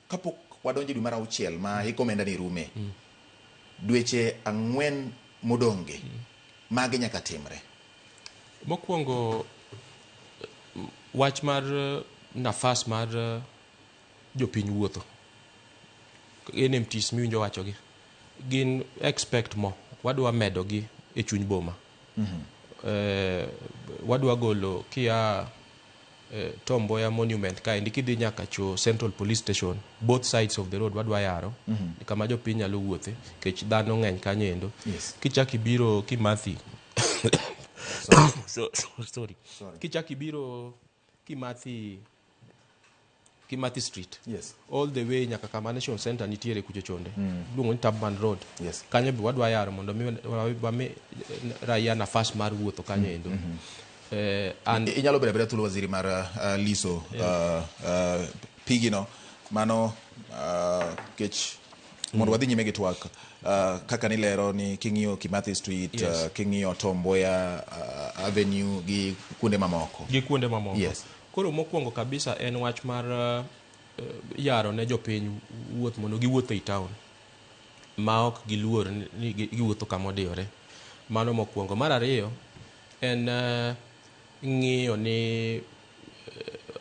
kapok wadonjo e dwe mar auchiel ma hik omenda ni rume, dweche 4 modong'gi, magi nyaka timre? Mokwongo, wach mar nafas mar jopiny wuotho, NMTs miwinjo wachogi, gin expect mo, wadwa medogi e chuny boma. Wadwa golo kia Tom Mboya Monument kaendi kidhi nyaka cho Central Police Station, both sides of the road wadwa yaro kama jopiny nyalo wuothe nikech dhano ng'eny kanyo endo. Yes. Kichak ibiro Kimathi, sorry. Sorry. Kichak ibiro Kimathi Street. Yes. All the way nyaka kama Nation Center nitiere kucho chonde. Iluongo ni Tubman Road. Yes. Kanyo be wadwa yaro mondo mi wami raia nafas mar wuotho kanyo endo. And Inyalo bedo abeda thuolo, waziri, mar liso pigino mano kech mondo wadhi nyime gi twak kaka nilero ni king'iyo Kimathi Street, Yes. King'iyo Tom Mboya Avenue gi kuonde mamoko. Gi kuonde mamoko. Yes. Koro mokwongo kabisa en wach mar yaro ne jopiny wuoth mondo giwuoth ei town ma ok giluor ni giwuotho kama odiyore. Mano mokwongo. Mar ariyo en ng'iyo ni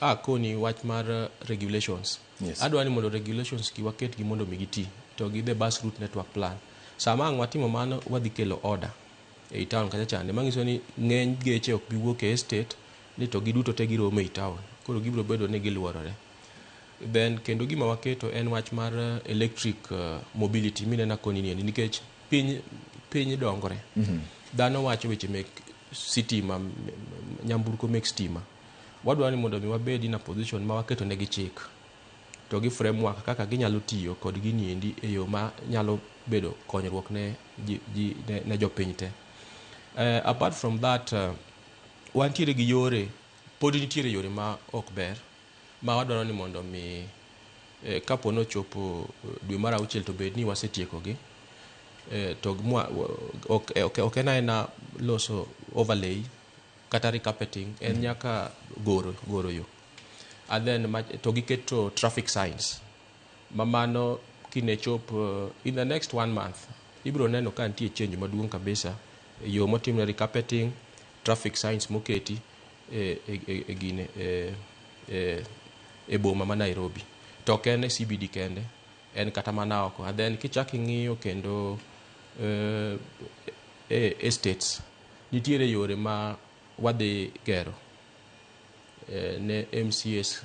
akoni wach mar regulations. Yes. Adwa ni mondo regulations gi waket gi mondo mi giti to gi the bus route network plan. Sama ang' watimo mano, wadhi kelo order ei town kacha chande manyiso ni ng'eny geche ok bi wuok e estate ni to giduto te giromo ei town. Koro gibiro bedo ni giluorore. Then kendo gima waketo en wach mar electric mobility mineno akoni niendi nikech piny dongore. Dhano wacho weche mek sitima, nyamburko mek stima. Wadwaro ni mondo mi wabed in a position ma waketo negi chik to gi framework kaka ginyalo tiyo kod gini endi e yo ma nyalo bedo konyruok ne, ji, ji, ne jopiny te. Apart from that, wantiere gi yore, pod nitiere yore ma ok ber ma wadwaro ni mondo mi kapo nochopo dwe mar auchiel to bed ni wasetiekogi. To ok en aena loso overlay kata recarpeting, en nyaka goro yo and then to giketo traffic signs ma mano kine chop in the next one month ibiro neno ka nitie change maduong' kabisa e yo motimne recarpeting, traffic signs moketi e gine e boma ma Nairobi. To ok en e CBD kende, en kata mana oko. And then kichak ing'iyo kendo e estates nitiere yore ma wadhi gero ne MCAs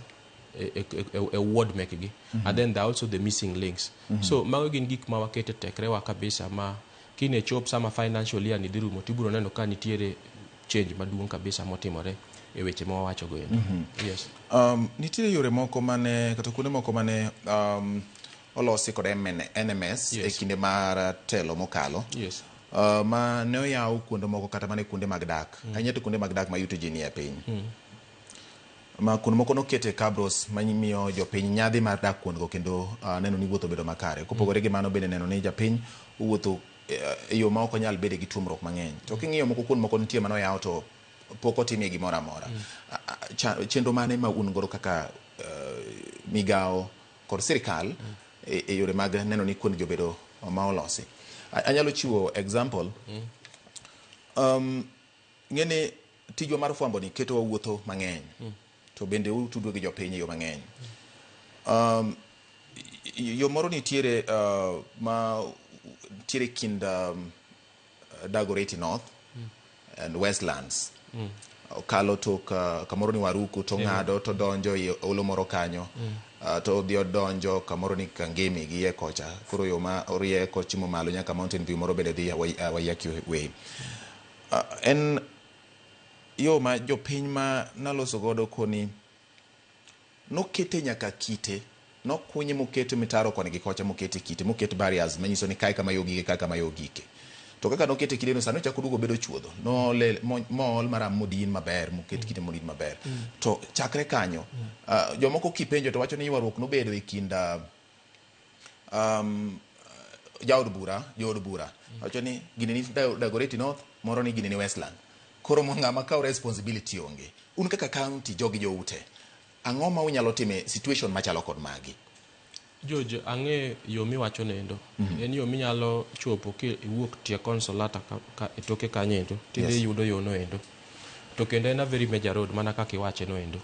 e ward mekgi. And then there are also the missing links. So mago gin gik ma wakete tekrewa kabisa ma kine chop sama financial year ni dhi rumo tibiro neno ka nitiere change maduong' kabisa motimore e weche ma wawacho go endo. Yes. Nitiere yore moko mane kata kuonde moko mane olosi kod NMS e kinde mar telo mokalo. Ma ne oyaw kuonde moko kata mana kuonde mag dak. Ahinya to kuonde mag dak ma yuto ji nie piny. Ma kuonde moko nokete cabros mamiyo jopiny nyadhi mar dak kuondego kendo neno ni wuoth obedo makare. Kopogore gi mano bende neno ni japiny owuotho e yo ma ok onyal bede gi tuomruok mang'eny. To king'iyo moko kuond moko nitie manoyaw to pok otimie gimoro amora. Chenro mane ma un godo kaka migawo kod sirikal e yore mag neno ni kuond gi obedo ma olosi? Anyalo chiwo example. Ng'eni tijwa mar fwambo ni keto wawuotho mang'eny. To bende utudwa gi jopiny e yo mang'eny. Yo moro nitiere ma nitiere kind Dagoretti North and Westlands. Okalo tok kamoro ni Waruku to ng'ado to donjo e olo moro kanyo. To odhi odonjo kamoro ni Kangemi gi iye kocha. Koro yo ma orie kochimo malo nyaka Mountain View moro bende dhi Waiyaki Way. En yo ma jopiny ma naloso godo koni nokete nyaka kite, nokunye mokete mitaro koni gi kocha, mokete kite, moket barriers manyiso ni kae kama yo gike, kae kama yo gike. To kaka nokete kite no sani ochako oduogo bedo chuodho. Noole mool maram modin maber, moket kite modin maber. To chakre kanyo, jomoko kipenjo to wacho ni ywaruok nobedo e kind jaod bura, jood bura. Wacho ni gini ni Dagoretti North, moro ni gini ni Westland. Koro ng'ama kawo responsibility onge. Un kaka county jogi joute, ang'o ma unyalo timo e situation machalo kod magi? George, ang'e yo miwacho nendo. En yo minyalo chopo ki iwuok tie Consolata ka e toke kanyo endo tidhi yudo yo no endo. To kendo en a very major road mana kaka iwache no endo.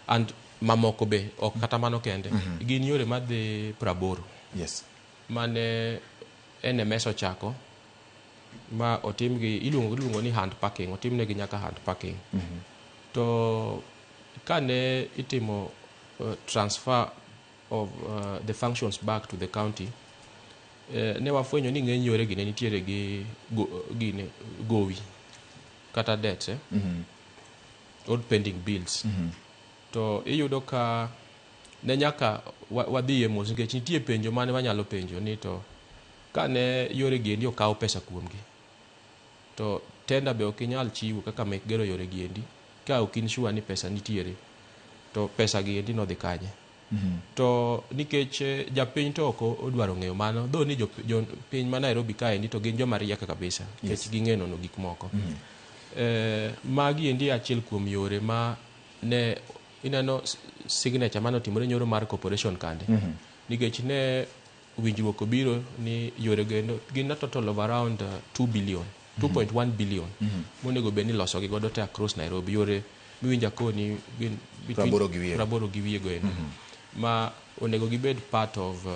And mamoko be ok kata mano kende. Gin yore madhi 80 mane NMS ochako ma otimgi iluongo ni hand packing, otimnegi nyaka hand packing. To kane itimo transfer of the functions back to the county, ne wafwenyo ni ng'eny yore gi ne nitiere gi gine gowi kata debts, old pending bills. To iyudo ka ne nyaka wadhiye mos nikech nitie penjo mane wanyalo penjo ni to kane yore gi endi okaw pesa kuomgi to tender be ok inyal chiwo kaka mek gero yore gi endi ka ok in sure ni pesa nitiere, to pesa gi endi nodhi kanye? To nikech japiny to ok odwaro ng'eyo mano, dho ni jopiny ma Nairobi kaendi to gin joma riek kabisa nikech ging'e nono gik moko. Magi endi achiel kuom yore ma ne ineno signature mane otimore nyoro mar corporation kande. Nikech ne winjruok obiro ni yore go endo gin a total of around 2 billion, 2.1 billion monego bed ni iloso gi godo te across Nairobi, yore miwinjo akoni gin between 80 gi wiye. 80 gi wiye go endo ma onego gibed part of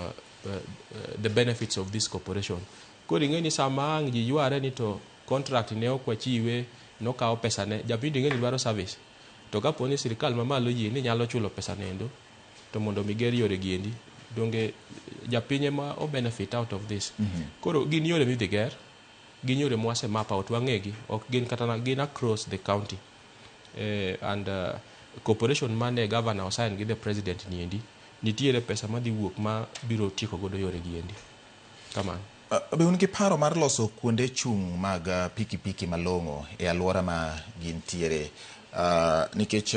the benefits of this corporation. Koro ing'e ni sama ang' ji yware ni to contract ne ok wachiwe, nokawo pesa ne japiny, ing'e ni dwaro service. To kapo ni sirikal mamalo yie ni nyalo chulo pesa nendo to mondo mi ger yore gi endi, donge japiny ema o benefit out of this? Koro gin yore midhi ger, gin yore mwase map out, wang'egi, ok gin kata gin across the county. And corporation mane governor osign gi the president ni endi nitiere pesa madhi wuok ma biro tieko godo yore gi endi kamano. Be un gi paro mar loso kuonde chung' mag pikipiki malong'o e alwora ma gintiere? Nikech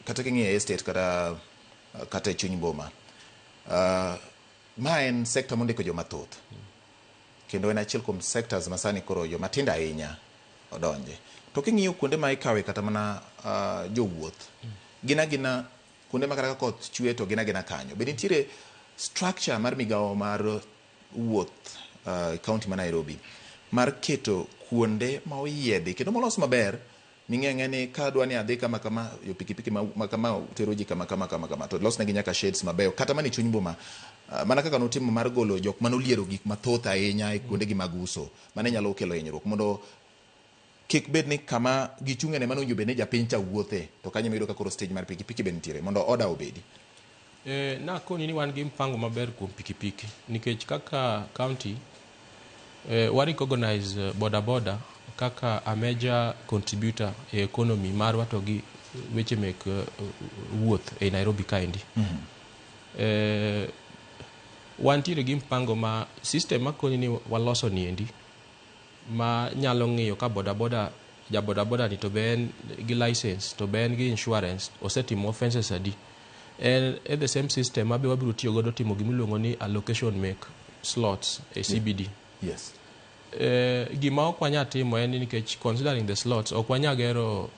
kata king'iyo e estate kata e chuny boma, ma en sector mondiko joma thoth. Kendo en achiel kuom sectors ma sani koro joma tindo ahinya odonje. To king'iyo kuonde ma ikawe kata mana jowuoth, gin agina kuonde ma kata ka koth chwe to gin agina kanyo. Be nitiere structure mar migawo mar wuoth county ma Nairobi mar keto kuonde ma oyiedhi kendo molos maber ming'e ang'e ni ka adwa ni adhi kama kama, yo pikipiki ma kama tero ji kama kama kama kama, to losnegi nyaka shades mabeyo kata mana e chuny boma, mana kaka notimo mar golo jok manoliero gik mathoth ahinya e kuondegi mag uso mane nyalo kelo hinyruok, mondo kik bed ni kama gichung'e ne mano owinjo bed ni japiny cha wuothe, to kanyo ema iyudo ka koro stage mar pikipiki be nitiere mondo order obedi. Nakoni ni wan gi mpango maber kuom pikipiki nikech kaka county wa recognize boda boda kaka a major contributor e economy marwa to gi weche mek wuoth e Nairobi kaendi. Wantiere gi mpango ma system makoni ni waloso niendi ma nyalo ng'iyo ka boda boda ja boda boda ni to be en gi license, to be en gi insurance, osetimo offenses adi. En e the same system ma be wabiro tiyo godo timo gimiluongo ni allocation mek slots e CBD. Gima ok wanyal timo en ni nikech considering the slots ok wanyal gero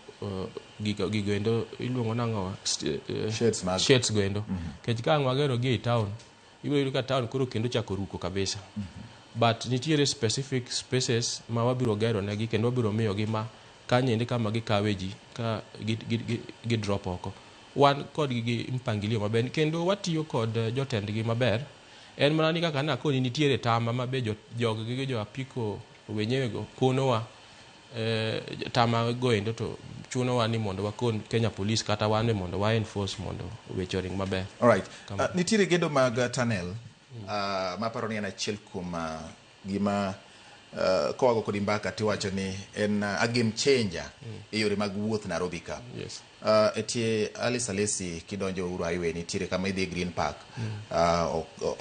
gigo endo iluongo nang'o, shades mag shades go endo, nikech ka ang' wagero gi ei town, ibiro yudo ka town koro kendo chako ruko kabisa. But nitiere specific spaces ma wabiro gero negi kendo wabiro miyogi ma kanyendi kama gikawe ji ka gi drop oko. Wan kodgi gi mpangilio maber kendo watiyo kod jotendgi maber. En mana ni kaka nakoni nitiere tama ma be jog gi jo apiko wenyewe go konowa, tama go endo to chunowa ni mondo wakon Kenya Police kata wan be mondo wa enforce mondo weche oring maber. Alright. Nitiere gedo mag tunnel, maparo ni en achiel kuom gima kowago kodi mbaka tiwacho ni en a game changer e yore mag wuoth Nairobi ka. E tie Alice Alesi kidonjo Uhuru Highway nitiere kama idhi Green Park.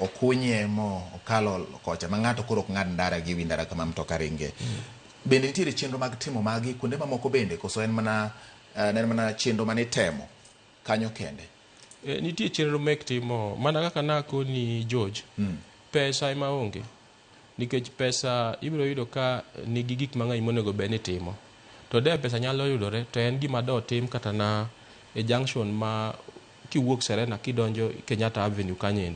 Okunye mo okalo kocha ma ng'ato koro ok ng'ad ndara gi wi ndara kama mtoka ringe. Bende nitiere chenro mag timo magi kuonde mamoko bende, koso en mana en mana chenro mane itemo kanyo kende? Nitie chenro mek timo mana kaka nakoni George. Pesa ema onge, nikech pesa ibiro yudo ka nigi gik mang'eny monego bed ni timo, to de pesa nyalo yudore to en gima do tim kata na e junction ma kiwuok Serena kidonjo Kenyatta Avenue kanyo.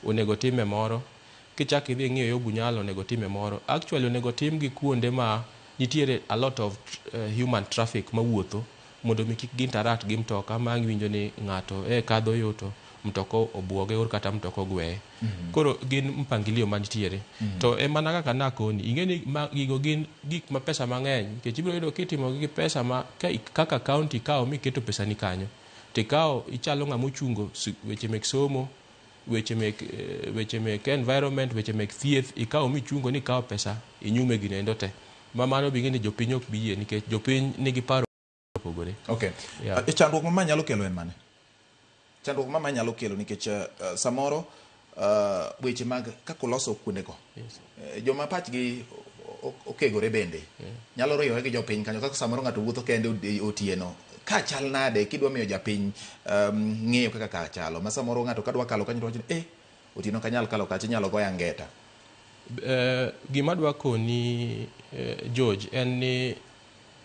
Onego time moro kichak idhi ng'iyo yo Bunyala, onego time moro. Actually onego tim gi kuonde ma nitiere a lot of human traffic mawuotho mondo mi kik gi-interact gi mtoka ma ang' iwinjo ni ng'ato e kadho yo to mtoka obuoge or kata mtoka ogweye. Koro gin mpangilio manitiere. To e mana kaka nakoni, ing'e ni gigo gin gik ma pesa mang'eny, nikech ibiro yudo kitimo gi pesa ma kaka county ikawo miketo pesa ni kanyo, tikawo ichalo ng'ama ochungo weche mek somo, weche mek environment, weche mek thieth, ikawo michungo ni ikawo pesa inyume gino endo te ma mano bing'e ni jopiny ok bi yie nikech jopiny nigi paro mopogore. Yeah. Chandruok ma ma nyalo kelo en mane? Chandruok ma ma nyalo kelo nikech samoro weche mag kaka oloso kuondego, joma pachgi okegore bende nyalo riwore gi jopiny kanyo, kaka samoro ng'ato wuotho kende otieno ka chal nade kidwa miyo japiny ng'eyo kaka ka chalo ma samoro ng'ato kadwa kalo kanyo to wacho ni otieno kanyal kalo kacha, inyalo goya ngeta. Gima dwa koni, George, en ni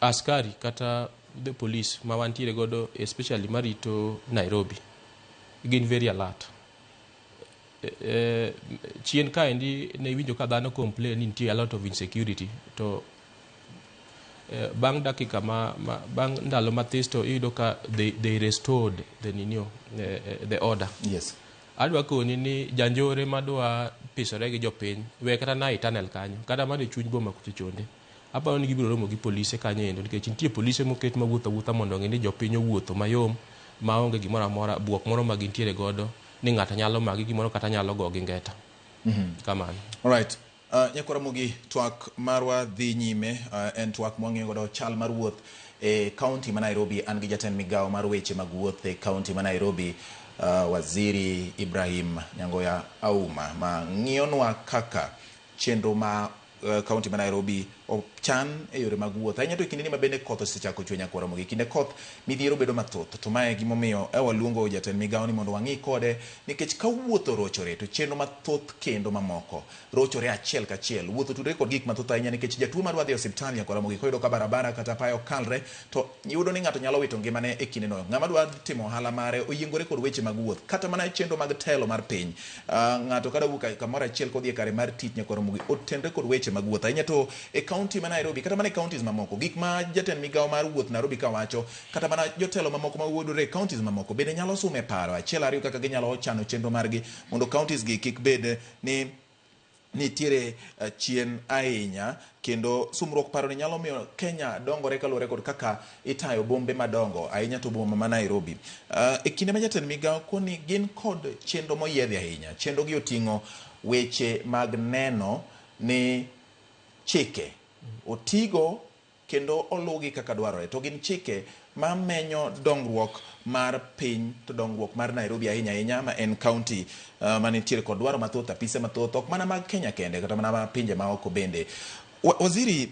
askari kata the police ma wantiere godo, especially marito Nairobi, gin very alert. Chien kaendi ne iwinjo ka dhano complain ni nitie a lot of insecurity, to bang' dakika ma bang' ndalo mathis to iyudo ka they restored the ninio, the order. Adwa koni ni janjore madwa pisore gi jopiny we kata na i tunnel kanyo kata mana e chuny boma kucho chonde, aparo ni gibiro romo gi polise kanyo endo, nikech nitie polise moket mawuotho awuotha mondo ong'e ni jopiny owuotho mayom maonge gimoro amora buok moro ma gintiere godo ni ng'ato nyalo magi gimoro kata nyalo go gi ngeta kamano. Alright. Nyakwa Ramogi, twak marwa dhi nyime, en twak mwang'iyo godo chal mar wuoth e kaunti ma Nairobi. An gi jatend migawo mar weche mag wuoth e kaunti ma Nairobi, Waziri Ibrahim Nyangoya Auma ma ng'iyonwa kaka chenro ma kaunti ma Nairobi ochan e yore mag wuoth. Ahinya to e kindeni ma bende koth osechako chwe nyaka Ramogi. Kinde koth midhiero bedo mathoth. To mae e gimomiyo e waluongo jatend migawo ni mondo wang'i kode nikech ka wuoth orochore to chenro mathoth kendo mamoko rochore achiel kachiel. Wuoth otudore kod gik mathoth ahinya nikech jatuo madwa dhi e osiptal nyaka Ramogi koyudo ka barabara kata apaya okalre to yudo ni ng'ato nyalo wito ngimane e kindeno. Ng'ama dwa timo ohala mare oyiengore kod weche mag wuoth kata mana chenro mag telo mar piny. Ng'ato kada wuok kamoro achiel kodhi e kare mar tich nyaka Ramogi otenre kod weche mag wuoth. Ahinya to e kaunti ma Nairobi kata mana e counties mamoko gik ma jatend migawo mar wuoth Nairobi kawacho kata mana jotelo mamoko ma wuodore e counties mamoko bende nyalo sume paro achiel ariyo kaka ginyalo chano chenro margi mondo counties gi kik bed ni nitiere chien ahinya kendo sumruok paro ni nyalo miyo Kenya dongore kaluwore kod kaka itayo bombe madongo ahinya to boma ma Nairobi. E kinde ma jatend migawo koni gin kod chenro moyiedhi ahinya. Chenro gi oting'o weche mag neno ni chike otigo kendo oluwgi kaka dwarore. To gin chike ma menyo dongruok mar piny to dongruok mar Nairobi ahinya ahinya ma en county manitiere kod dwaro mathoth, apise mathoth, ok mana mag Kenya kende kata mana mag pinje maoko bende. Waziri,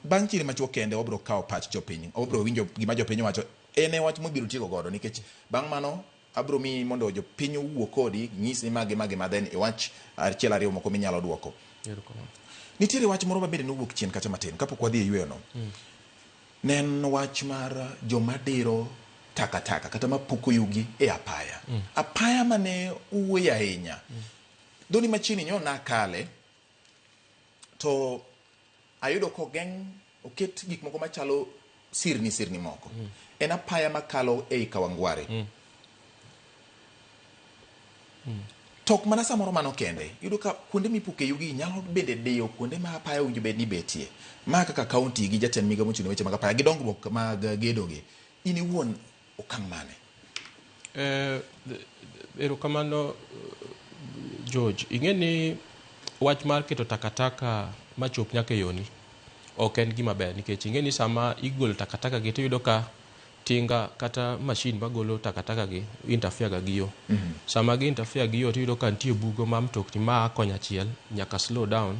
bang' kinde machuok kende wabiro kawo pach jopiny, wabiro winjo gima jopiny wacho. En e wach mobiro tieko godo nikech bang' mano abiro miyi mondo jopiny owuo kodi, nyisi magi magi ma then iwach achiel ariyo moko minyalo duoko. Nitiere wach moro mabende nowuok chien kacha matin kapok wadhi e yweyo no. Ne en wach mar joma diro takataka kata mapuko yugi e apaya. Apaya mane owuoye ahinya. Dhoni machiegni nyo nakale to ayudo kogeng' oket gik moko machalo sirni sirni moko. En apaya makalo ei Kawangware. To ok mana samoro mano kende, iyudo ka kuonde mipuke yugi nyalo bende diyo kuonde ma apaya owinjo bed ni betie. Ma kaka kaunti gi jatend migawo mochung' ne weche mag apaya gi dongruok mag gedo gi. In iwuon okang' mane? Erokamano George. Ing'e ni wach mar keto takataka machop nyaka e yoni ok en gima ber nikech ing'e ni sama igolo takataka gi tiyudo ka tinga kata machine magolo takataka gi interfere ga gi yo. Sama gi interfere gi yo tiyudo ka nitie bugo ma mtokni maa konya achiel nyaka slow down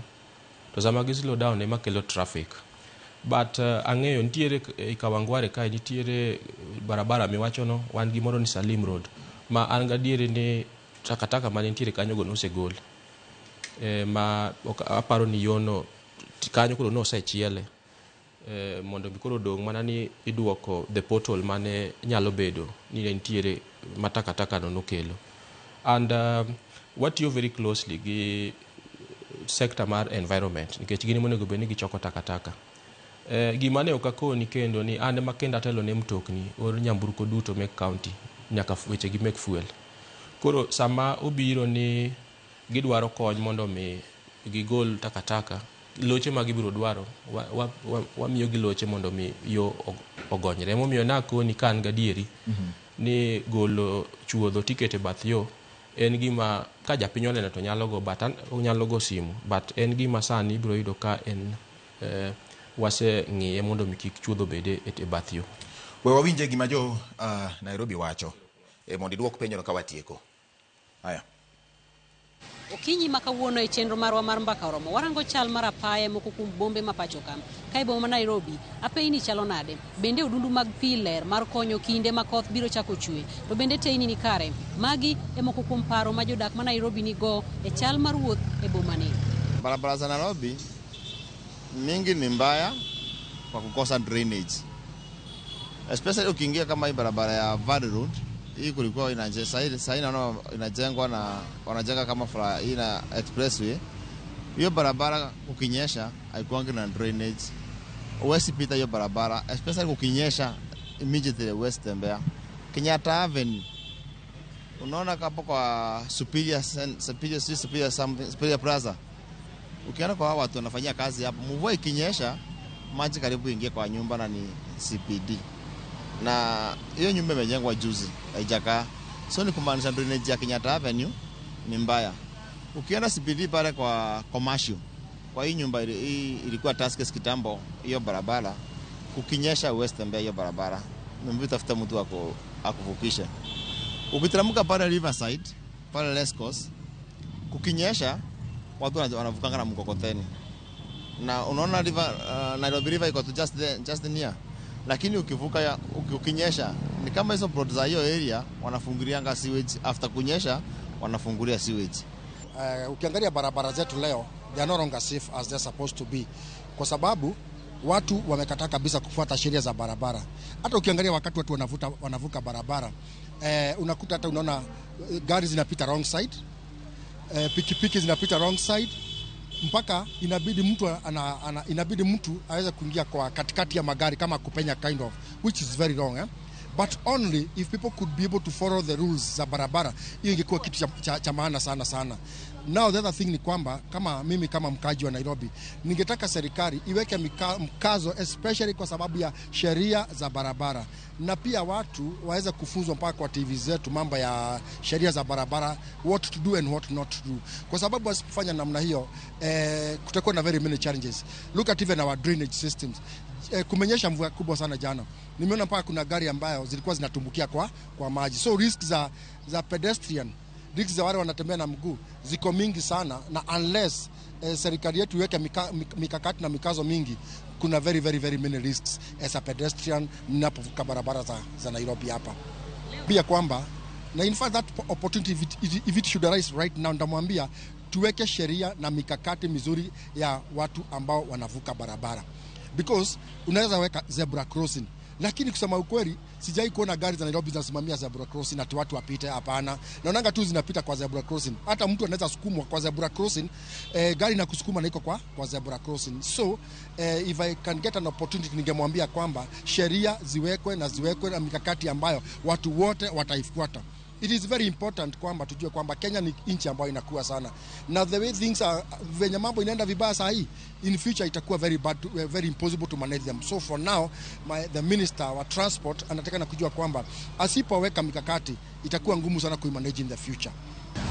to sama gi slow down ema kelo traffic. But ang'eyo nitiere e Kawangware kae nitiere barabara miwachono wan gi moro ni Salim Road ma an gadieri ni takataka mane nitiere kanyo go nosegol ma aparo ni yono kanyo koro nosechiele mondo mi koro odong' mana ni iduoko the portal mane nyalo bedo ni ne nitiere ma takataka no nokelo. And watiyo very closely gi sector mar environment nikech gin ema onego bed ni gichoko takataka. Gima ne ok akoni kendo ni an ema kendo atelo ne mtokni or nyamburko duto mek county nyaka weche gi mek fuel. Koro sama obiro ni gidwaro kony mondo mi gigol takataka, loche ma gibiro dwaro wamiyo gi loche mondo mi yo ogonyre. Emomiyo nakoni ka an gadieri ni golo chuodho tikete bath yo en gima ka japiny oneno to nyalo go but onyalo go simu but en gima sani ibiro yudo ka en waseng'iye mondo mi kik chuodho bede e bath yo. We wawinje gima jo Nairobi wacho mondo iduok penjono ka watieko. Aya. Okinyi ma kawuono e chenro marwa mar mbaka oromo warango chal mar apaya moko kuom bombe ma pacho ka. Ka e boma ma Nairobi, apeyni chalo nade? Bende odundu mag pi ler mar konyo kinde ma koth biro chako chwe? To bende teyni ni kare? Magi e moko kuom paro ma jodak ma Nairobi nigo e chal mar wuoth e boma ni. Barabara za Nairobi mingi ni mbaya kwa kukosa drainage. Especially ukiingia kama hii barabara ya Valley Road, hii kulikuwa inaje sasa naona inajengwa na wanajenga kama hii na expressway. Hiyo barabara kukinyesha haikuangi na drainage. Huwezi pita hiyo barabara, especially kukinyesha immediately huwezi tembea. Kenyatta Avenue unaona hapo kwa Superior Superior Superior something Superior Plaza. Ukienda kwa watu wanafanyia kazi hapo, mvua ikinyesha maji karibu ingie kwa nyumba na ni CPD. Na hiyo nyumba imejengwa juzi, haijakaa. So ni kumaanisha drainage ya Kenyatta Avenue ni mbaya. Ukienda CBD pale kwa commercial, kwa hii nyumba hii ilikuwa Tuskys kitambo, hiyo barabara kukinyesha huwezi tembea hiyo barabara. Ni tafuta mtu akuvukishe. Ukiteremka pale Riverside, pale Racecourse, kukinyesha watu wanavukanga na mkokoteni. Na unaona river, Nairobi River iko tu just there, just near. Lakini ukivuka ukinyesha ni kama hizo plot za hiyo area wanafungurianga sewage, after kunyesha wanafungulia sewage. Ukiangalia barabara zetu leo, they are no longer safe as they're supposed to be, kwa sababu watu wamekataa kabisa kufuata sheria za barabara. Hata ukiangalia wakati watu wanavuka barabara, unakuta hata unaona gari zinapita wrong side, pikipiki zinapita wrong side, mpaka inabidi mtu aweze kuingia kwa katikati ya magari kama kupenya kind of, which is very wrong, eh? But only if people could be able to follow the rules za barabara, hiyo ingekuwa kitu cha maana sana sana. Now the other thing ni kwamba kama mimi kama mkaji wa Nairobi ningetaka serikali iweke mkazo especially kwa sababu ya sheria za barabara, na pia watu waweze kufunzwa mpaka kwa TV zetu mambo ya sheria za barabara, what to do and what not to do, kwa sababu wasipofanya namna hiyo, kutakuwa na very many challenges. Look at even our drainage systems. Kumenyesha mvua kubwa sana jana, nimeona mpaka kuna gari ambayo zilikuwa zinatumbukia kwa maji, so risk za pedestrian, risk za wale wanatembea na mguu ziko mingi sana, na unless serikali yetu iweke mikakati na mikazo mingi, kuna very very very many risks as a pedestrian ninapovuka barabara za Nairobi hapa. Pia kwamba na in fact that opportunity, if it should arise right now, ndamwambia tuweke sheria na mikakati mizuri ya watu ambao wanavuka barabara, because unaweza weka zebra crossing, lakini kusema ukweli sijai kuona gari za Nairobi zinasimamia zebra crossing ati watu wapite. Hapana, naonanga tu zinapita kwa zebra crossing. Hata mtu anaweza sukumwa kwa zebra crossing, gari na kusukuma na iko kwa zebra crossing. So if I can get an opportunity, ningemwambia kwamba sheria ziwekwe na ziwekwe na mikakati ambayo watu wote wataifuata. It is very important kwamba tujue kwamba Kenya ni nchi ambayo inakuwa sana, na the way things are, venye mambo inaenda vibaya saa hii, in future itakuwa very bad, very impossible to manage them. So for now the minister wa transport anataka na kujua kwamba asipoweka mikakati itakuwa ngumu sana kuimanage in the future.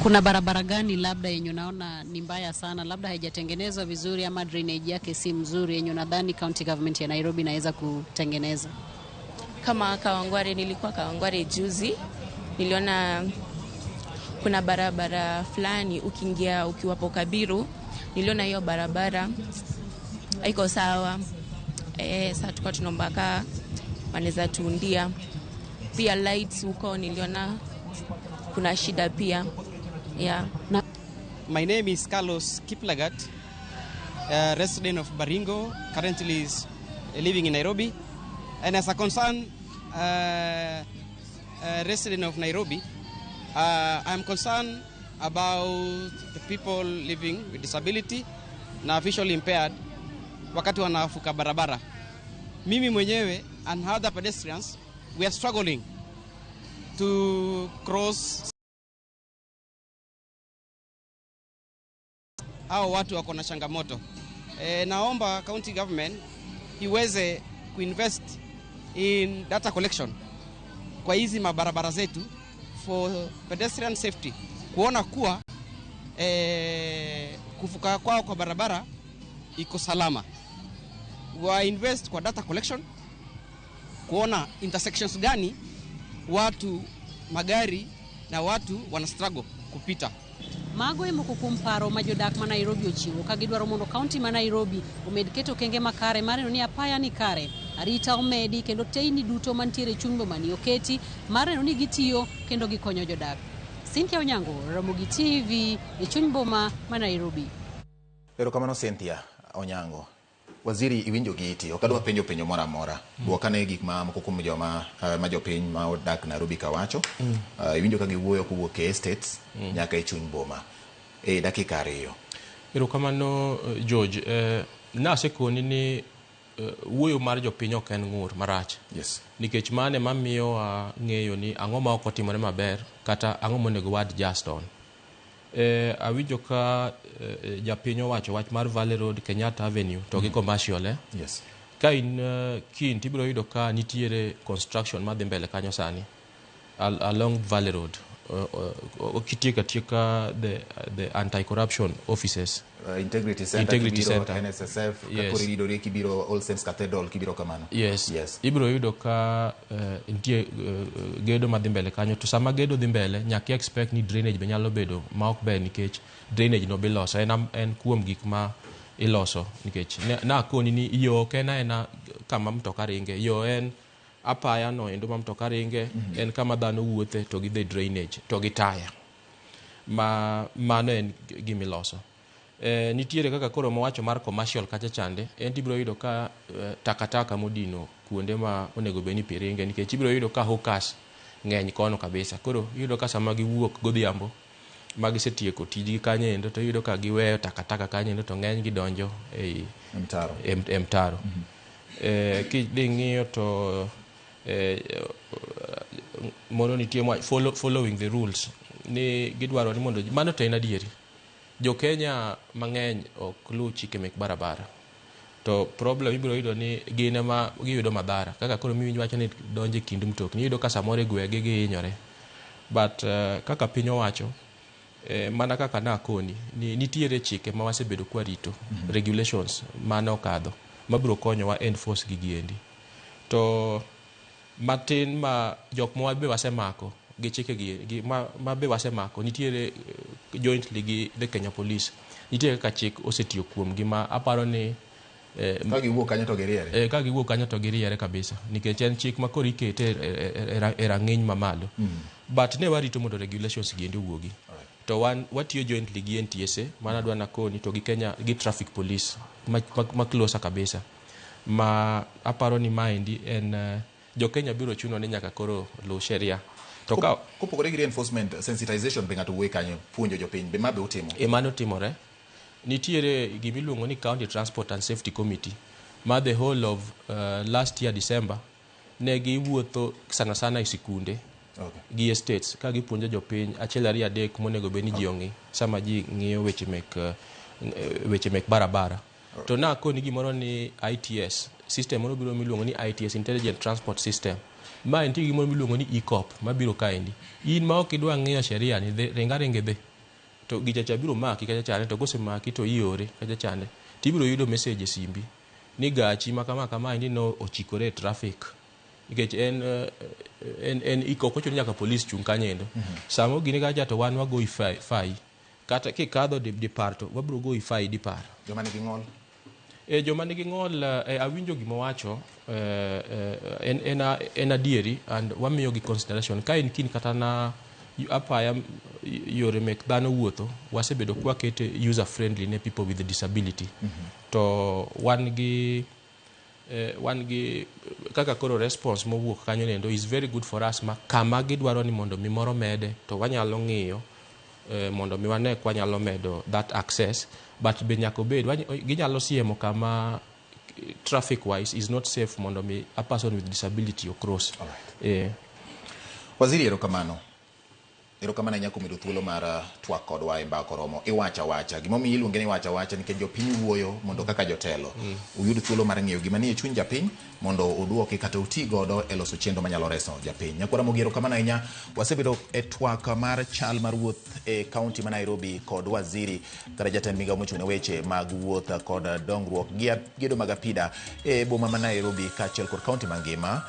Kuna barabara gani labda yenye unaona ni mbaya sana, labda haijatengenezwa vizuri ama drainage yake si mzuri, yenye unadhani county government ya Nairobi inaweza kutengeneza? Kama Kawangware, nilikuwa Kawangware juzi, niliona kuna barabara fulani ukiingia ukiwapo Kabiru, niliona hiyo barabara haiko sawa. Sasa tulikuwa tunaomba kaa wanaweza tuundia. Pia lights huko niliona kuna shida pia, yeah. Na My name is Carlos Kiplagat, resident of Baringo, currently is living in Nairobi. And as a concerned resident of Nairobi, I'm concerned about the people living with disability na visually impaired wakati wanavuka barabara. Mimi mwenyewe and other pedestrians, we are struggling to cross. Hao watu wako na changamoto. Naomba county government iweze kuinvest in data collection kwa hizi mabarabara zetu for pedestrian safety, kuona kuwa kuvuka kwao kwa barabara iko salama. Wa invest kwa data collection kuona intersections gani watu, magari na watu wana struggle kupita. Mago e moko kuom paro ma jodak ma Nairobi ochiwo ka gidwaro mondo kaunti ma Nairobi omed keto okenge makare mar neno ni apaya ni kare, arita omedi kendo teyni duto mantiere e chuny bomani oketi mar neno ni gitiyo kendo gikonyo jodak. Cynthia Onyango, Ramogi TV e chuny boma ma Nairobi. Erokamano, Cynthia Onyango. Waziri, iwinjo gi iti, ok adwa penjo penjo moro amora. Dwok ane gik ma moko kuom joma ma jopiny ma odak Nairobi ka wacho. Iwinjo ka giwuoyo kowuok e estates nyaka e chuny boma. E dakika 2. Erokamano, George. Nasekoni ni wuoyo mar jopiny ok en ng'ur marach. Nikech mano ema miyowa ng'eyo ni ang'o ma ok otimore maber kata ang'o monego wa adjust on. Awinjo ka japiny owacho wach mar Valley Road, Kenyatta Avenue to gi commercial. Ka in keen tibiro yudo ka nitiere construction madhi mbele kanyo sani along Valley Road. Okitieko atieka the anti-corruption offices. Integrity Center, Integrity kibiro Center. NSSF, Yes. kakoro iridori kibiro All Saints Cathedral kibiro kamano. Yes. Yes. Ibiro yudo ka nitie gedo madhi mbele kanyo, to sama gedo dhi mbele nyaka i expect ni drainage be nyalo bedo ma ok ber, nikech drainage no biloso en kuom gik ma iloso, nikech nakoni ni yo ok en aena kama mtoka ringe, yo en apaya no endo ma mtoka ringe, en kama dhano wuothe, to gi the drainage to gi taya ma mano en gimiloso. Nitiere kaka koro mowacho mar commercial kacha chande, en tibiro yudo ka takataka modino kuonde ma onego bed ni pi ringe, nikech ibiro yudo ka hawkers ng'eny kono kabisa. Koro iyudo ka sama giwuok godhiambo ma gisetieko tijgi kanyo endo, to iyudo ka giweyo takataka kanyo endo, to ng'eny gi donjo ei mtaro. E mtaro. Kidhi ng'iyo to moro nitie following the rules ni gidwaro ni mondo mano, to en adieri, jo Kenya mang'eny ok luw chike mek barabara, to problem ibiro yudo ni gin ema giyudo madhara, kaka koro miwinj wacho ni donjo e kind mtokni, iyudo ka samoro e gwenge gihinyore. But kaka piny owacho, mana kaka nakoni ni nitiere chike ma wasebedo kwarito, regulations mane okadho mabiro konyowa enforce gigi endi, to matin ma jok ma be wasemako gi chike gi ma be wasemako nitiere jointly gi the Kenya Police, nitiere kaka chik osetiyo kuomgi ma aparo ni Ka giwuok kanyo to giriere. Ka giwuok kanyo to giriere kabisa, nikech en chik ma koro ikete e rang'iny mamalo. But ne warito mondo regulations gi endi owuogi, to wan watiyo jointly gi NTSA, mano adwa nakoni, to gi Kenya gi traffic police ma closer kabisa, ma aparo ni maendi en jo Kenya biro chuno ni nyaka koro luw sheria to ka Kopogore gi reinforcement, sensitization be ng'ato wuoye kanyo, puonjo jopiny be, ma be utimo? E mano timore. Nitiere gimiluongo ni County Transport and Safety Committee, ma the whole of last year December ne giwuotho sana sana e sikunde gi estates ka gipuonjo jopiny achiel, ariyo, adek monego bed ni ji ong'i sama ji ng'iyo weche mek barabara. To nakoni gimoro ni ITS system moro biro miluongo ni ITS, Intelligent Transport System, ma nitie gimoro miluongo ni eCop mabiro kaendi. In ma ok idwa ng'iyo sheria ni dhi, ringa ringa idhi to gicha cha biro maki kacha chande, to kosemaki to iore kacha chande, tibiro yudo message e simbi ni gachi ma kama kama endi no ochikore e traffic, nikech en ok ochuno ni nyaka polis chung' kanyo endo. Sama ogini kacha to wan wagoyi fai, kata kikadho dipar to wabiro goyi fai dipar. Joma nigi ng'ol? E joma nigi ng'ol, awinjo gima owacho, en adieri and wamiyogi consideration ka en kin kata na apaya yore mek dhano wuotho, wasebedo kwakete user friendly ne people with disability. To wan gi kaka koro response mowuok kanyo nendo is very good for us, ma kama gidwaro ni mondo mi moro mede to wanyalo ng'iyo mondo mi wane kwanyalo medo that access. But be nyaka obed ginyalo siemo kama traffic wise is not safe mondo mi a person with disability ocross. Waziri, erokamano. Erokamano ahinya kuom yudo thuolo mar twak kodwa e Mbaka Oromo. Iwacho awacha. Gimomiyo iluonge ni iwacho awacha nikech jopiny wuoyo, mondo kaka jotelo uyud thuolo mar ng'eyo gima nie chuny japiny mondo uduoki kata uti godo e loso chenro manyalo reso japiny. Nyakwara Mogi, erokamano ahinya. Wasebedo e twak mar chal mar wuoth e kaunti ma Nairobi kod waziri kata jatend migao mochung' ne weche mag wuoth kod dongruok gi gedo mag apida e boma ma Nairobi kaachiel kod kaunti mangima.